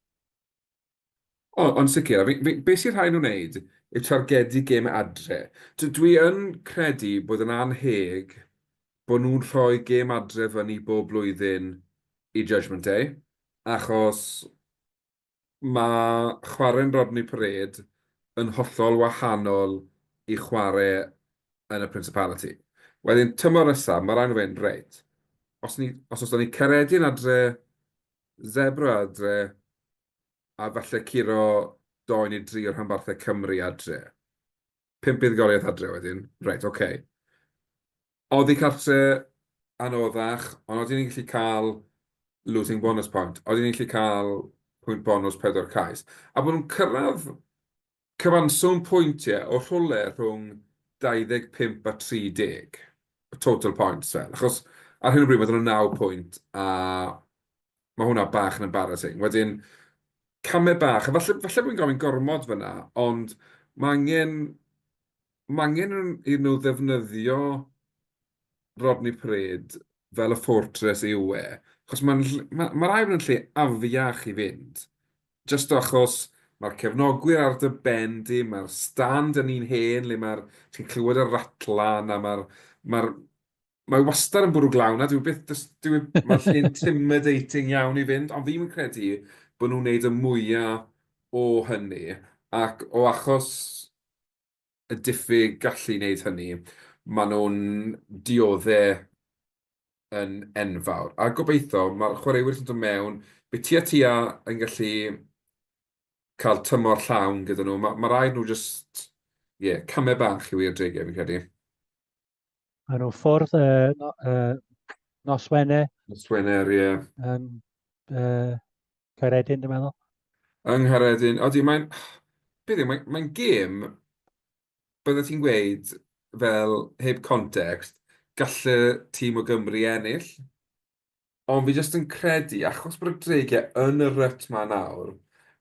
O, ond sicr, a fi, fi, beth sy'n rhaid nhw wneud yw targedu gêm adre. Dwi yn credu bod yn anheg bod nhw'n rhoi gêm adre fyny bob blwyddyn i Judgement Day, achos Mae chwarae yn Rodney Parade yn hollol wahanol i chwarae yn y Principality. Wedyn, tymor nesaf, mae rhaid nhw fynd, reit, os, ni, os oes 'da ni Caeredin adre, Zebre adre, a falle curo dou neu dri o rhanbarthau Cymru adre. 5 buddugoliaeth adre wedyn, reit, oce. Oddi cartre, anoddach, ond odyn ni'n gallu cael losing bonus point, odyn ni'n gallu cael pwynt bonws pedwar cais. A bod nhw'n cyrraedd cyfanswm pwyntiau o rhywle rhwng 25 a 30, total points fel, achos ar hyn o bryd mae 'da nhw 9 pwynt a mae hwnna bach yn embarrassing. Wedyn, camau bach, a falle, falle bod fi'n gofyn gormod fan'na, ond mae angen Mae angen i nhw ddefnyddio Rodney Parade fel y fortress yw e, achos mae'n ma' ma' rhaid bod yn lle afiach i fynd, jyst achos mae'r cefnogwyr ar dy ben di, mae'r stand yn un hen le mae'r... ti'n clywed y ratlan a mae'r mae'r mae wastad yn bwrw glaw 'na, dyw e byth jyst dyw e... mae'r lle intimidating iawn i fynd, ond fi'm yn credu bod nhw'n wneud y mwya o hynny, ac o achos y diffyg gallu i wneud hynny, maen nhw'n diodde' yn enfawr. A gobeithio, mae'r chwaraewyr sy'n dod mewn, bydd tua tua yn gallu cael tymor llawn gyda nhw. Ma' ma' raid nhw jyst, ie, camau bach yw i'r dreigiau, fi'n credu. Maen nhw ffwrdd uh, no, uh, nos Wener. Nos Wener, ie. Yn uh, Caeredin, dwi'n meddwl. Yng Nghaeredin. Odi, mae'n... Beth yw, mae'n mae'n gêm, byddet ti'n gweud, fel heb context, galle tîm o Gymru ennill. Ond fi jyst yn credu, achos bod y Dreigiau yn y rut 'ma nawr,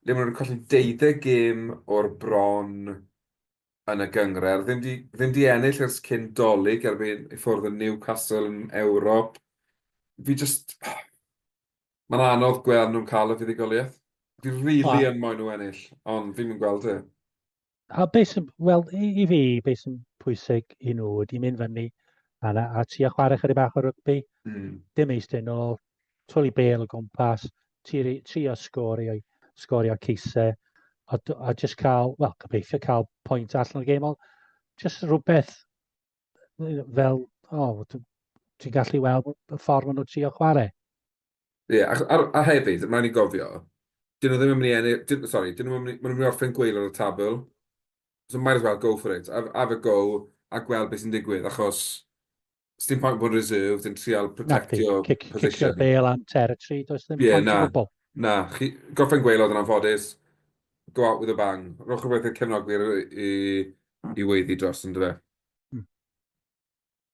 le maen nhw wedi colli deuddeg gêm o'r bron yn y gynghrair, ddim 'di ddim 'di ennill ers cyn 'Dolig erbyn i ffwrdd yn Newcastle yn Ewrop. Fi jyst... Mae'n anodd gweld nhw'n cael y fuddugoliaeth. Fi rili yn moyn nhw ennill, ond fi'm yn gweld e. A beth sy'n, wel, i, i fi, beth sy'n pwysig i nhw ydy mynd fyny a, a trio chwarae chydig bach o rygbi. Dim eistedd nôl, twli bêl o gwmpas, trio, trio sgorio, sgorio ceisau, a, a just cael, wel, gobeithio cael pwynt allan o'r gêm, ond just rhywbeth fel, o, oh, ti'n gallu weld y ffordd maen nhw'n trio chwarae. Ie, yeah, a, a, a hefyd, mae'n i gofio, dyn nhw ddim yn mynd i ennill, dyn, sorry, dyn nhw'n mynd, maen nhw'n mynd i orffen gwaelod y tabl, so might as well go for it, have, have a go a gweld beth sy'n digwydd, achos sdim point bod reserved yn trial protectio Kick, position. Cicio'r bêl am territory, does ddim yeah, point o gwbl. Na, chi, gorffen gwaelod yn anffodus, go out with a bang. Rhowch rhywbeth i'r cefnogwyr i, i weiddi dros, yn dyfe.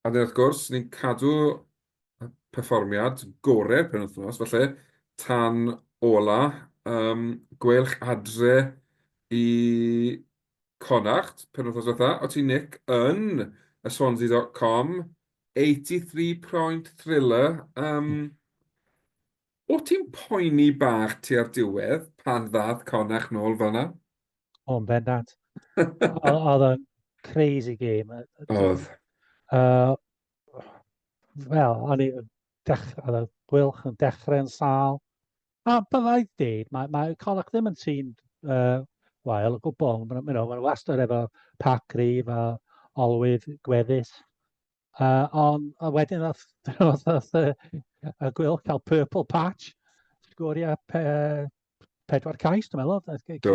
A wedyn wrth gwrs, ni'n cadw perfformiad gorau'r penwythnos, falle, tan ola, um, Gweilch adre i Connacht, penwythnos diwetha. O ti, Nick, yn y Swansea.com, 83 point thriller. Um, o ti'n poeni bach tua'r diwedd pan ddath Connacht nôl fel 'na? O, yn bendant. Oedd o'n crazy game. Oedd. Wel, o'n i, oedd y Gweilch yn dechrau yn sâl. A byddai dweud, mae, mae Connacht ddim yn tîm uh, wael o gwbl. Maen nhw ma wastad efo pac gryf a olwydd gweddus. Uh, ond a wedyn nath, nath, nath y, y Gweilch cael purple patch, sgorio pe, pedwar cais, dwi'n meddwl, Do.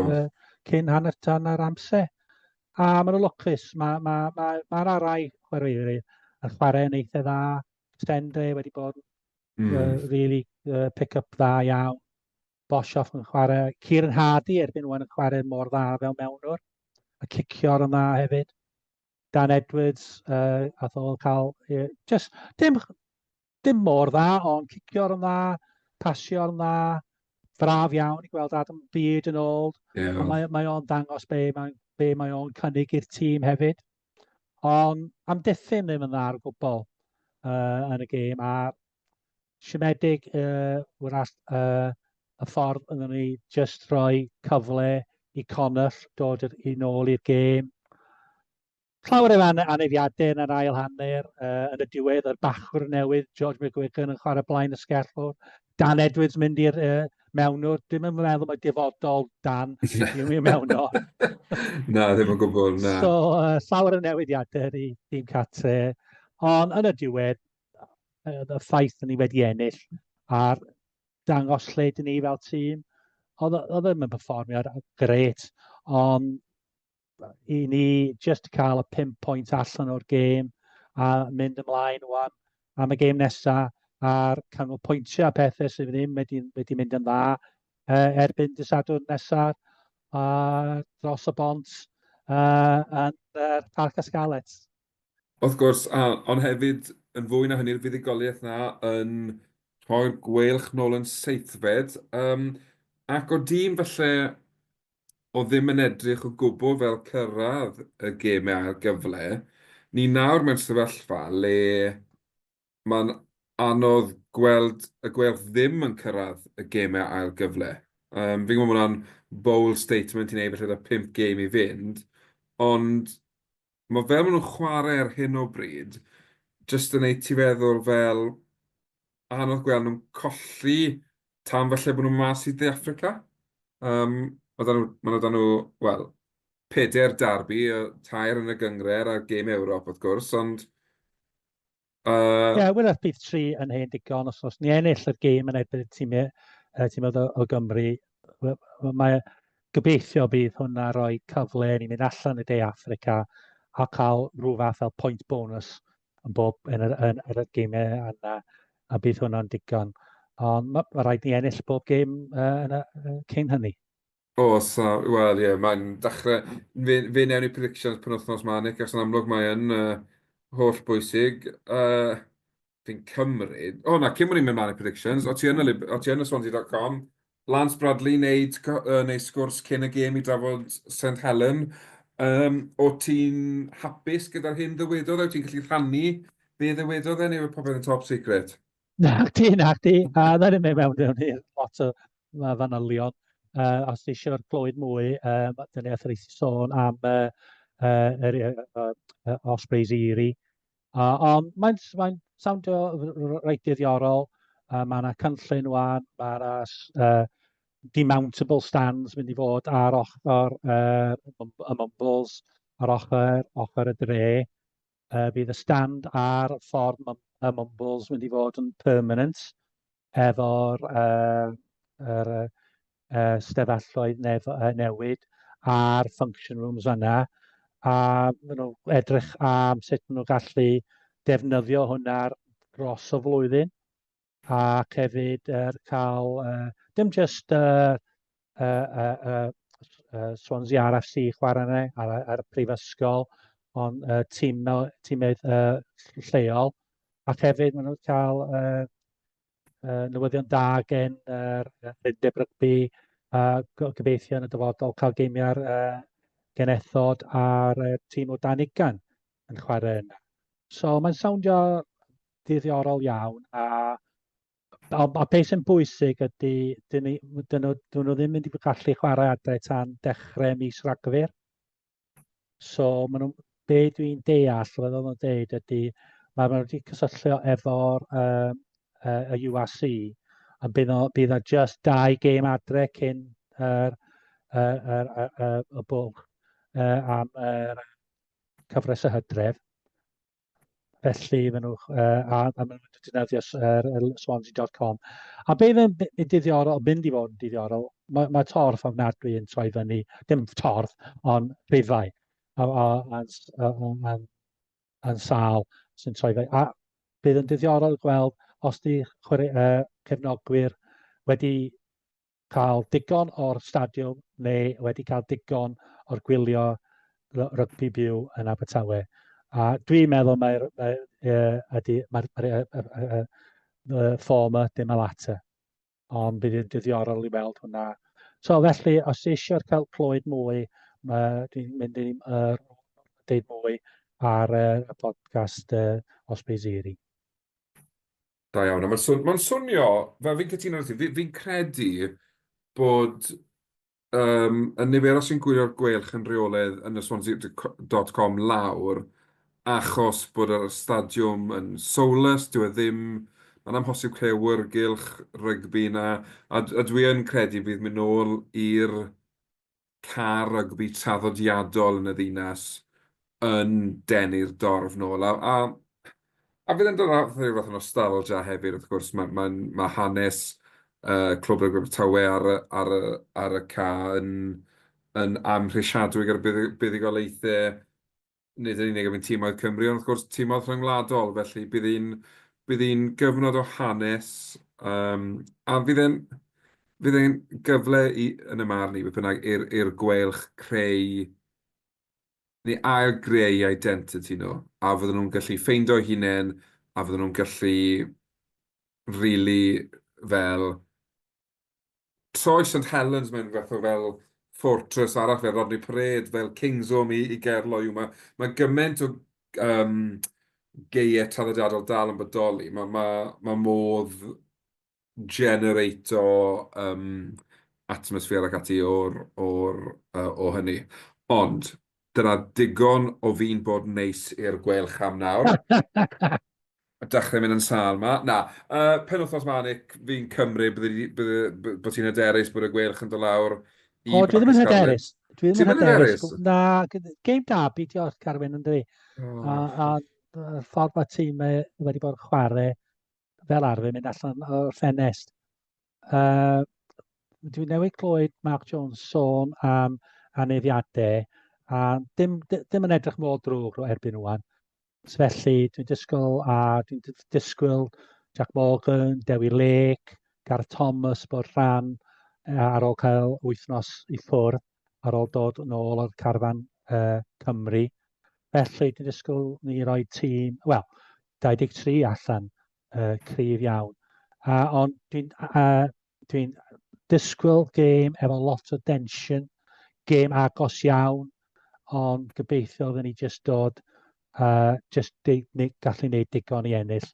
cyn hanner tan ar amser. A maen nhw'n lwcus, mae ma, ma, ma, ma rai chwaraewyr yn chwarae yn eitha dda. Stendre wedi bod really pick-up dda iawn. Boshoff yn chwarae. Kieran Hardy erbyn wan yn chwarae mor dda fel mewnwr. A cicio'r yn dda hefyd. Dan Edwards, ath o cael... Just, dim, dim mor dda, ond cicio'r yn dda, pasio'r yn dda. Braf iawn i gweld Adam Beard yn ôl. Yeah. Mae, mae o'n dangos be mae, be mae o'n cynnig i'r tîm hefyd. Ond amddiffyn ddim yn dda ar gwbl yn y gêm, a siomedig wrach y ffordd oedden ni jyst rhoi cyfle i Connell dod i nôl i'r gêm. Llawer o anafiadau yn yr ail hanner, yn y diwedd, yr bachwr newydd, George McGuigan yn chwarae blaen y sgellwr, Dan Edwards mynd i'r mewnwr, dwi'm yn meddwl mae dyfodol Dan i'w mewnwr. Na, ddim yn gwbl, na. So, llawer o newidiadau i dîm cartre, ond yn y diwedd, y ffaith ni wedi ennill a'r dangos lle dyn ni fel tîm, oedd ddim yn perfformiad grêt, ond i ni just cael y 5 pwynt allan o'r gêm a mynd ymlaen wan am y gêm nesaf a'r canolbwyntio a pethau sydd ddim wedi, wedi mynd yn dda erbyn dydd Sadwrn nesaf dros y bont yn yr Parc y Scarlets. Wrth gwrs, a, ond hefyd, yn fwy na hynny'r fuddugoliaeth 'na yn rhoi'r Gweilch nôl yn seithfed, um, ac o dîm falle o ddim yn edrych o gwbl fel cyrraedd y gemau ail gyfle, ni nawr mewn sefyllfa le mae'n anodd gweld y Gweilch ddim yn cyrraedd y gemau ail gyfle. Um, fi'n gwybod bod hwnna'n bold statement i wneud falle 'da 5 gêm i fynd, ond mae fel maen nhw'n chwarae ar hyn o bryd, jyst yn wneud ti feddwl fel anodd gweld nhw'n colli tan falle bod nhw'n mas i Dde Affrica. Um, mae 'da nhw, ma' 'da nhw, wel, pedair derby, tair yn y gynghrair a'r gêm Ewrop wrth gwrs, ond... Ie, yeah, wyrach bydd tri yn hen digon os os ni ennill y gêm yn erbyn y tîmau, tîmoedd o, o Gymru. Mae gobeithio bydd hwnna roi cyfle i ni mynd allan i De Affrica a cael rhyw fath fel point bonus yn bob yn yr, yn, yn yr gêmau yna, a bydd hwnna'n digon. Ond mae ma rhaid ni ennill bob gêm yn y, cyn hynny. Oes, a wel ie, mae'n dechrau... Fe fe wnawn ni predictions penwythnos 'ma, Nick, achos yn amlwg mae yn holl bwysig. Fi'n cymryd... O na, cyn bod ni'n mynd mlaen i predictions, o ti yn y lib- o ti yn y Swansea.com, Lance Bradley wneud wneud sgwrs cyn y gêm i drafod St Helen. Um, o ti'n hapus gyda'r hyn ddywedodd e? Wyt ti'n gallu rhannu be ddywedodd e, neu yw popeth yn top secret? Nacdi, nacdi. A na ni'n mynd mewn mewn i'r lot o fanylion. Os ti eisiau clywed mwy, dyn ni ath Rhys sôn am yr Ospreys Erie. Ond mae'n mae soundio reit ddiddorol. Mae yna cynllun wan, mae yna demountable stands mynd i fod ar ochr y Mumbles, ar ochr, ochr y dre. Bydd y stand ar ffordd y Mumbles mynd i fod yn permanent efo'r yr, stafelloedd newid a'r function rooms yna, a maen nhw'n edrych am sut maen nhw'n gallu defnyddio hwnna dros y flwyddyn, ac hefyd cael dim jyst Swansea RFC chwarae yna ar, ar y prifysgol, ond tîm, tîmydd lleol, ac hefyd maen nhw'n cael newyddion da gen yr Undeb Rygbi a gobeithio yn y dyfodol cael geimiau'r genethod a'r tîm o dan ugain yn chwarae yna. So mae'n sowndio ddiddorol iawn a, a, a beth sy'n bwysig ydy dyn, ni, dyn, nhw, dyn nhw ddim mynd i gallu chwarae adre tan dechrau mis Rhagfyr. So maen nhw, be dwi'n deall, fel oedden nhw'n deud, ydy mae nhw wedi cysylltu efo'r y URC, a bydd o, bydd o just dau gêm adre cyn yr, yr, yr, yr, yr, y bwlch am yr cyfres y hydref. Felly, maen nhw, a, a maen nhw'n defnyddio Swansea.com. A be fydd yn ddiddorol, mynd i fod yn ddiddorol, mae, mae torf ofnadwy yn troi fyny, dim torf, ond rhifau, a, a, a, a, a, yn sâl sy'n troi fyny. A Bydd yn ddiddorol gweld os di chwarae, cefnogwyr wedi cael digon o'r stadiwm neu wedi cael digon o'r gwylio rygbi byw yn Abertawe. A dwi'n meddwl mae'r mae, ydy, mae'r mae, mae, former dim y latter. Ond bydd yn ddiddorol i weld hwnna. So felly, os ti eisiau cael clywed mwy, dwi'n mynd i deud mwy ar y podcast Osprey Zeri. Da iawn, a mae'n swn mae'n swnio, fel fi'n cytuno 'da ti, fi fi'n credu bod yym y niferoedd sy'n gwylio'r Gweilch yn rheolaidd yn y Swansea.com lawr achos bod yr stadiwm yn soulless, dyw e ddim, mae'n amhosib creu awyrgylch rygbi 'na, a a dwi yn credu bydd mynd nôl i'r car rygbi traddodiadol yn y ddinas yn denu'r dorf nôl. A, a, a fydd e'n dod â rhyw fath o nostalgia hefyd, wrth gwrs. Mae, mae, mae hanes Clwb Rygbi Abertawe ar y, ar y, ar y ca yn, yn amhrisiadwy gyda buddugoliaethau nid yn unig erbyn timoedd Cymru, ond wrth gwrs timoedd rhyngwladol. Felly bydd hi'n bydd hi'n gyfnod o hanes, yym, a fydd e'n fydd e'n gyfle i, yn y marn i, beth bynnag, i'r i'r Gweilch creu neu ail-greu identity nhw, a fydden nhw'n gallu ffeindo'u hunain, a fydden nhw'n gallu rili fel troi St Helens mewn fath o fel fortress arall, fel Rodney Parade, fel Kingsholm i i Gaerloyw. Mae mae gymaint o yym gaeau traddodiadol dal yn bodoli. Mae mae mae modd genereito yym atmosffer ac ati o'r o'r yy o hynny. Ond dyna digon o fi'n bod yn neis i'r Gweilch am nawr. Dechrau mynd yn sâl 'ma. Na, yy penwythnos 'ma Nick, fi'n cymryd bydde di bydde b- bod ti'n hyderus bod y Gweilch yn dod lawr i O, dwi ddim yn hyderus. Dwi ddim yn hyderus. Na, game derby, diolch Carwyn, yn dydi? A, a, a ffordd mae tîm wedi bod yn chwarae fel arfer mynd allan o'r ffenest. Dwi newydd clywed Mark Jones sôn am aneddiadau a dim, dim yn edrych mor drwg o erbyn rwan. Felly dwi'n disgwyl a dwi'n disgwyl Jack Morgan, Dewi Lake, Gareth Thomas bod rhan ar ôl cael wythnos i ffwrdd ar ôl dod yn ôl o'r carfan Cymru. Felly dwi'n disgwyl ni roi tîm, wel, 23 allan, cryf iawn. A, ond dwi'n dwi disgwyl gêm efo lot o dension, gêm agos iawn, ond gobeithio fydden ni jyst dod, jyst gallu gwneud digon i ennill.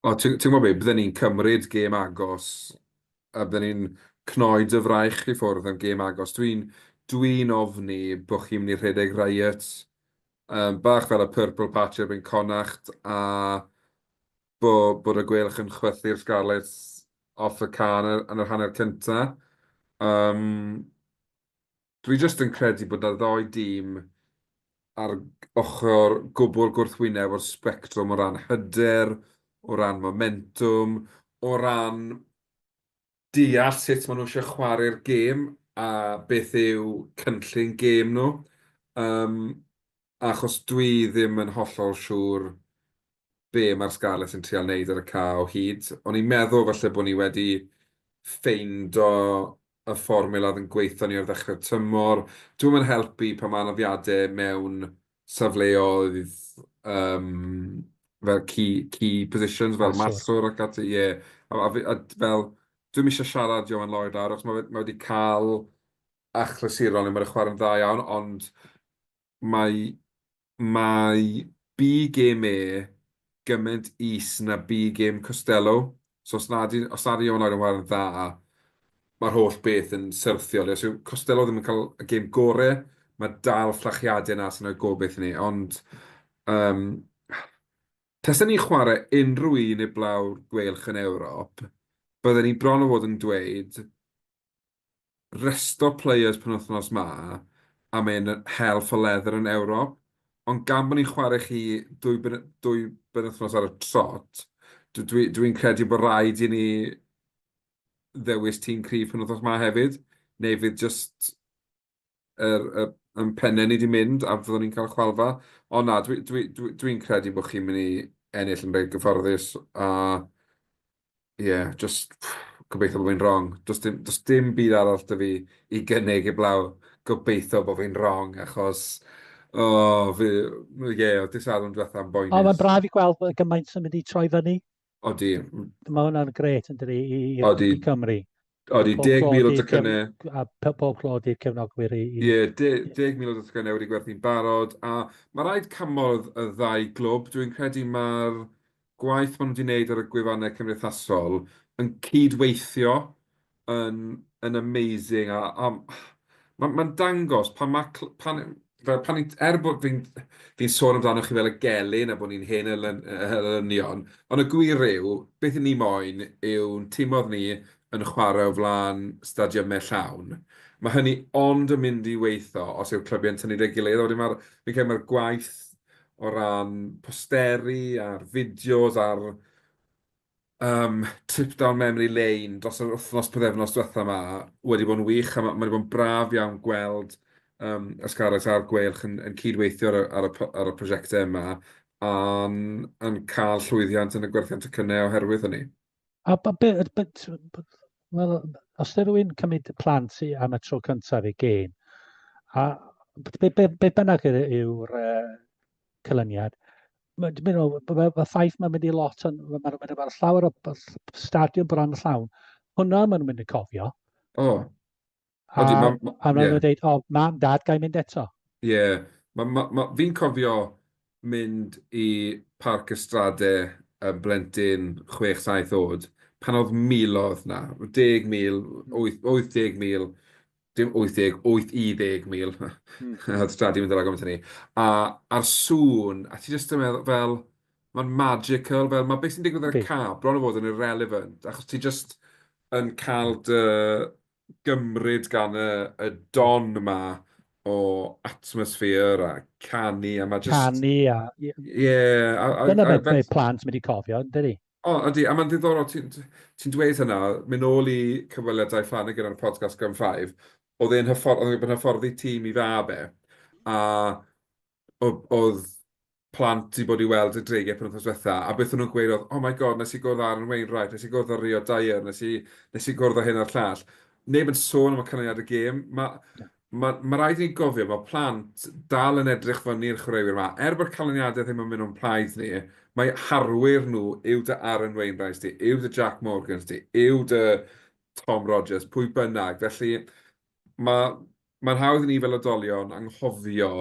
O, ti'n ti gwybod beth, bydden ni'n cymryd gêm agos a bydden ni'n cnoi dy fraich i ffwrdd am gêm agos. Dwi'n dwi ofni bod chi'n mynd i rhedeg riot, bach fel y Purple Patch erbyn Connacht, a bo, bod y Gweilch yn chwythu'r Scarlets off y can yn yr hanner cynta. Um, dwi jyst yn credu bod 'na ddou dîm ar ochr gwbl gwrthwyneb o'r sbectrwm o ran hyder, o ran momentwm, o ran deall sut maen nhw eisiau chwarae'r gêm a beth yw cynllun gêm nhw. Um, achos dwi ddim yn hollol siŵr be mae'r Scarlets yn trial wneud ar y ca o hyd. O'n i'n meddwl falle bod ni wedi ffeindo y fformiwla oedd yn gweithio ni ar ddechrau'r tymor. Dwi'm yn helpu pan mae anafiadau mewn safleoedd yym fel key key positions fel maswr ac ati, ie. A a fi a fel dwi'm eisiau siarad Ioan Lloyd lawr achos ma' fe ma' wedi cael achlysuron le mae wedi chwarae'n dda iawn, ond mae mae B game e gymaint is na B game Costelow. So os nad yw os nad yw Ioan Lloyd yn chwarae'n dda, mae'r holl beth yn syrthio. Os yw Costelow ddim yn cael y gêm gore, mae dal fflachiadau yna sy'n rhoi gobaith i ni. Ond um, tasen ni'n chwarae unrhyw un heblaw'r Gweilch yn Ewrop, bydden ni bron o fod yn dweud resto players penwythnos 'ma a mae'n hell for leather yn Ewrop, ond gan bod ni'n chwarae chi dwy ben- dwy benwythnos ar y trot, dwi dwi dwi'n credu bod rhaid i ni ddewis tîm cryf penwythnos 'ma hefyd, neu fydd jyst yr y yn pennau ni 'di mynd a fyddwn ni'n cael chwalfa. Ond na, dwi'n dwi, dwi, dwi credu bod chi'n mynd i ennill yn reit gyfforddus a ie, yeah, just gobeithio bod fi'n wrong. Does dim, does dim byd arall 'da fi i gynnig heblaw gobeithio bod fi'n wrong, achos, oh, fi, ie, yeah, oedd dydd Sadwrn diwetha yn boenus. O, mae'n braf i gweld bod gymaint yn mynd i troi fyny. Odi. Mae hwnna'n gret yn dydi i, i Odi. Cymru. Odi, 10,000 o docynnau. A pob clod i'r cefnogwyr i... Ie, yeah, 10,000 o docynnau wedi gwerthu'n barod. A mae rhaid canmol y ddau glwb. Dwi'n credu mae'r gwaith maen nhw wedi wneud ar y gwefannau cymdeithasol yn cydweithio yn yn amazing a a mae'n ma dangos pan mae pan, fel pan ni'n, er bod fi'n fi'n sôn amdano chi fel y gelyn a bod ni'n hen elynion, ond y gwir yw, beth 'y ni moyn yw'n timodd ni yn chwarae o flaen stadiymau llawn. Mae hynny ond yn mynd i weithio os yw'r clybiau'n tynnu 'da'i gilydd, a wedyn mae'r, fi'n credu mae'r gwaith o ran posteri a'r fideos a'r trip down memory lane dros yr wythnos, pythefnos diwetha 'ma wedi bod yn wych, a ma' ma' wedi bod yn braf iawn gweld y Scarlets a'r Gweilch yn yn cydweithio ar y ar y ar y prosiectau yma a'n yn cael llwyddiant yn y gwerthiant tocynnau oherwydd hynny. A be, be, wel, os ydy rhywun cymryd plant i, am y tro cyntaf i gêm, a be, be, be bynnag yw'r cylyniad, dwi'n meddwl, mae'r ffaith mae'n mynd i lot, yn, mae'n mynd i llawer o stadiwm bron llawn, hwnna maen nhw'n mynd i cofio. O. A, Odi, ma, ma, a maen nhw'n dweud, o, mam, dad, gai mynd eto. Ie, yeah. ma, ma, ma, fi'n cofio mynd i Parc y Strade yn blentyn 6-7 oed, pan oedd miloedd 'na, 10,000, 80,000, dim 80, 8 i 10,000, oedd Strade yn mynd ar agor hynny, a, a'r sŵn, a ti jyst yn meddwl fel, mae'n magical, fel mae beth sy'n digwydd ar y cae bron o fod yn irrelevant, achos ti jyst yn cael dy gymryd gan y, y don yma o atmosphere a canu, a mae just... Canu a... Ie. Yeah, a, a, Dyna beth mae plant mynd i cofio, yn dydi? O, ydy, a mae'n ddiddorol, ti'n ti dweud hynna, mynd nôl i cyfweliad Dai Flanagan ar y podcast Gun 5, oedd e'n hyffordd, oedd e'n hyfforddi tîm i fab e, a oedd plant i bod i weld y Dreigiau penwythnos diwetha, a beth o'n nhw'n gweud oedd, oh my god, nes i gwrdd â Aaron Wainwright, nes i gwrdd â Rio Dyer, nes i, nes i gwrdd â hyn a'r llall. Neb yn sôn am y canlyniad y gêm. Mae ma, ma rhaid i ni gofio, mae plant dal yn edrych fyny i'r chwaraewyr yma. Er bod canlyniadau ddim yn mynd o'n plaid ni, mae harwyr nhw yw dy Aaron Wainwright di, yw dy Jack Morgans di, yw dy Tom Rogers, pwy bynnag. Felly mae, mae'n hawdd i ni fel oedolion anghofio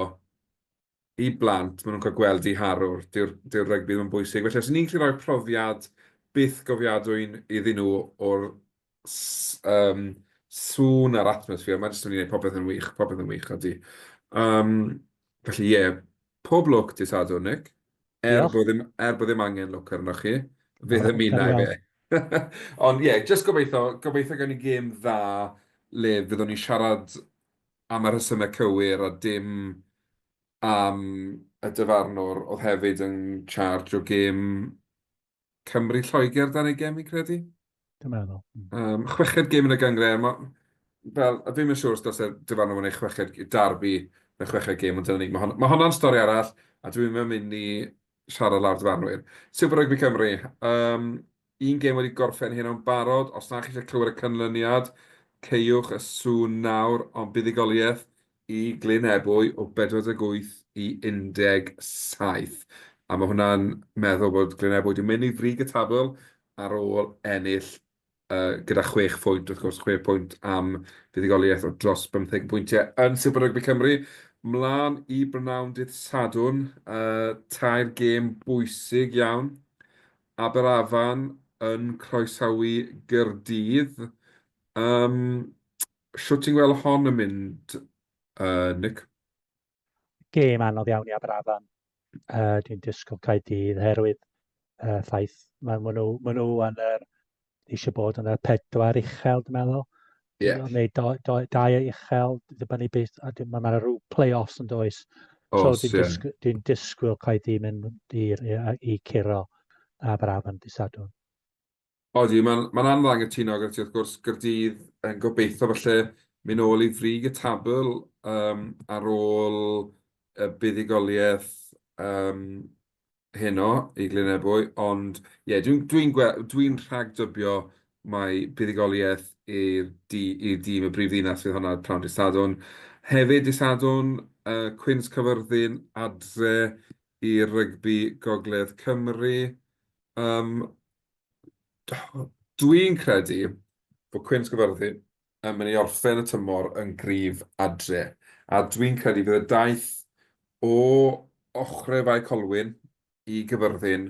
i blant, maen nhw'n cael gweld eu harwr, dyw'r dyw rygbi ddim yn bwysig. Felly os 'y ni'n gallu rhoi profiad byth gofiadwy iddyn nhw o'r yym sŵn a'r atmosffer, mae jyst yn mynd i wneud popeth yn wych, popeth yn wych, ydy. Um, felly ie, pob lwc dydd Sadwrn, Nick. Er bod ddim, er bod ddim angen lwc arnoch chi, fe ddymuna i fe. Ond ie, jyst gobeithio, gobeithio gawn ni gêm dda le fyddwn ni'n siarad am y rhesymau cywir a dim am y dyfarnwr oedd hefyd yn charge o gêm Cymru-Lloegr dan ei gem, fi'n credu. Dwi'n meddwl. Chweched gêm yn y gynghrair, ma' fel, a fi'm yn siŵr os dylse'r dyfarnwr wneud chweched derby neu chweched gêm, ond dyna ni. Mae hon, ma' honna'n stori arall, a dwi'm yn mynd i siarad lawr dyfarnwyr. Super Rugby Cymru, um, un gêm wedi gorffen hyn o'n barod. Os na chi eisiau clywed y canlyniad, ceiwch y sŵn nawr, ond buddugoliaeth i Glyn Ebwy o 48 i 17. A mae hwnna'n meddwl bod Glyn Ebwy wedi mynd i frig y tabl ar ôl ennill gyda chwech phwynt, wrth gwrs, 6 pwynt am fuddugoliaeth o dros 50 pwyntiau yn Super Rugby Cymru. Mlaen i brynawn dydd Sadwrn, tair gêm bwysig iawn. Aberafan yn croesawu Gaerdydd. Shwt ti'n gweld hon yn mynd, Nick? Gêm anodd iawn i Aberafan. Dwi'n disgwyl Caerdydd oherwydd ffaith mae ma nhw, ma nhw yn yr, eisiau bod yn y pedwar uchel, dwi'n meddwl. Yeah. Neu do, do, dau uchel, dibynnu beth, a mae ma rhyw play-offs yn does. So Os, dwi'n ie. disgwyl, dwi disgwyl Caerdydd mynd i curo Aberafan dydd Sadwrn. Odi, mae'n ma anodd anghytuno gyda ti wrth gwrs, Gaerdydd yn gobeithio falle mynd ôl i frig y tabl um, ar ôl y buddugoliaeth um, heno i Glynebwy, ond ie, yeah, dwi'n dwi dwi, dwi rhagdybio mai buddugoliaeth i'r i'r dîm y brif ddinas fydd hwnna prynhawn dydd Sadwrn. Hefyd dydd Sadwrn, Cwins Caerfyrddin adre i Rygbi Gogledd Cymru. Um, dwi'n credu bod Cwins Caerfyrddin yn mynd i orffen y tymor yn gryf adre. A dwi'n credu bydd y daith o ochrau Fae Colwyn i Gyfyrddin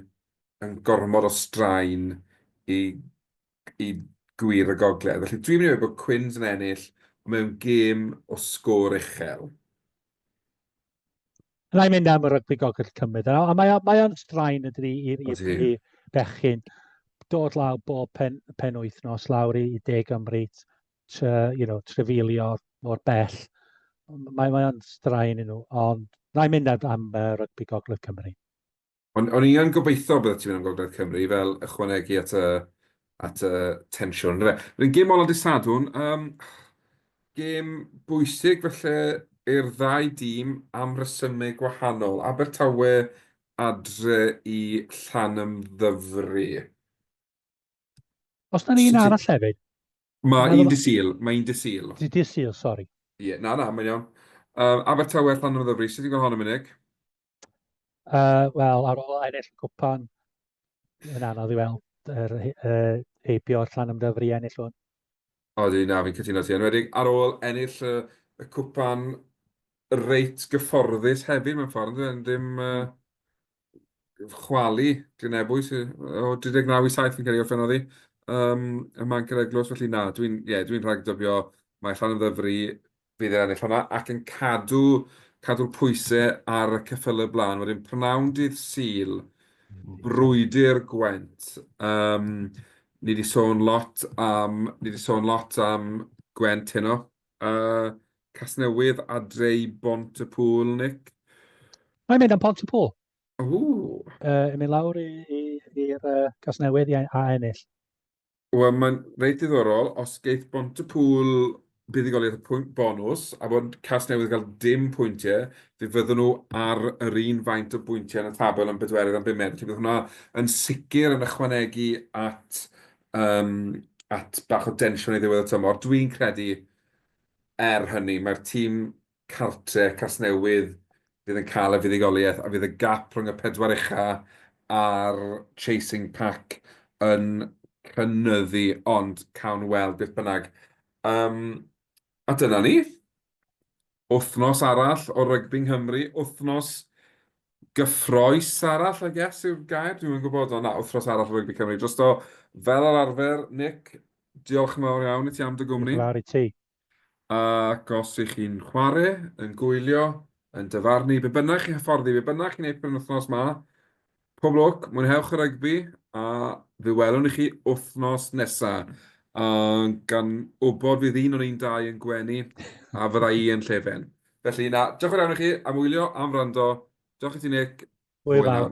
yn gormod o straen i, i gwir y gogledd. Felly dwi'n mynd i ddweud bod Cwins yn ennill mewn gêm o sgôr uchel. Rhaid mynd am y rygbi Gogledd Cymru. A mae, mae o'n straen ydy i, i, i bechgyn dod lawr bob pen, pen wythnos lawr i, i De Gymru, tre, you know, trefilio mor bell. Mae, mae o'n straen i nhw, ond rhaid mynd am, am uh, rygbi Gogledd Cymru. O'n o'n i yn gobeithio byddet ti'n mynd am Gogledd Cymru fel ychwanegu at y at y tensiwn, yndyfe? Wedyn gêm ola dydd Sadwrn, yym gêm bwysig falle i'r ddau dîm am resymau gwahanol. Abertawe adre i Llanymddyfri. Os na un arall hefyd? Mae un dydd Sul, mae un dydd Sul. Dydd Sul, sori. Ie, na, na, mae'n iawn. Um, Abertawe, Llanymddyfri, sut ti'n gweld hon yn munud? Wel, ar ôl ennill y cwpan, yn anodd i weld yr uh, heibio Llanymddyfri ennill hwn. Odi, na, fi'n cytuno ti. Enwedig ar ôl ennill y, y cwpan reit gyfforddus hefyd mewn ffordd, yn ddim uh, chwalu Glynebwy o 39 i 7 fi'n credu orffennodd hi um, y Manc yr Eglwys, felly na, dwi'n yeah, dwi rhagdybio mae Llanymddyfri fydd yn ennill hwnna ac yn cadw cadw'r pwysau ar y ceffylau blaen. Wedyn prynawn dydd Sul, brwydr Gwent. Um, ni wedi sôn lot am, ni wedi sôn lot am Gwent heno. Uh, Casnewydd adre i Bont-y-pŵl, Nick? Mae'n mynd am Pont-y-pŵl. Ww. Uh, yn mynd lawr i'r uh, Casnewydd i, a ennill. Wel, mae'n reit ddiddorol, os geith Bont-y-pŵl buddugoliaeth y pwynt bonws, a bod Casnewydd gael dim pwyntiau, fe fydden nhw ar yr un faint o bwyntiau yn y tabl yn bedwerydd am bumed. Felly bydd hwnna yn sicr yn ychwanegu at, um, at bach o densiwn i ddiwedd y tymor. Dwi'n credu, er hynny, mae'r tîm cartre Casnewydd fydd yn cael y fuddugoliaeth a fydd y gap rhwng y pedwar ucha a'r chasing pack yn cynyddu, ond cawn weld beth bynnag. Um, a dyna ni. Wythnos arall o rygbi Nghymru, wythnos gyffroes arall, I guess, yw'r gair, dwi'm yn gwybod, ond na, wythnos arall o rygbi Cymru. Drosto, fel yr arfer, Nick, diolch yn fawr iawn i ti am dy gwmni. Diolch yn fawr i ti. Ac os ych chi'n chwarae, yn gwylio, yn dyfarnu, be bynnag chi'n hyfforddi, be bynnag chi'n neud penwythnos 'ma, pob lwc, mwynhewch y rygbi, a fe welwn i chi wythnos nesa. A gan wybod fydd un o'n ein dau yn gwenu, a fydda i yn llefen. Felly na, diolch yn fawr iawn i chi am wylio, am wrando. Diolch i ti Nick. Hwyl fawr.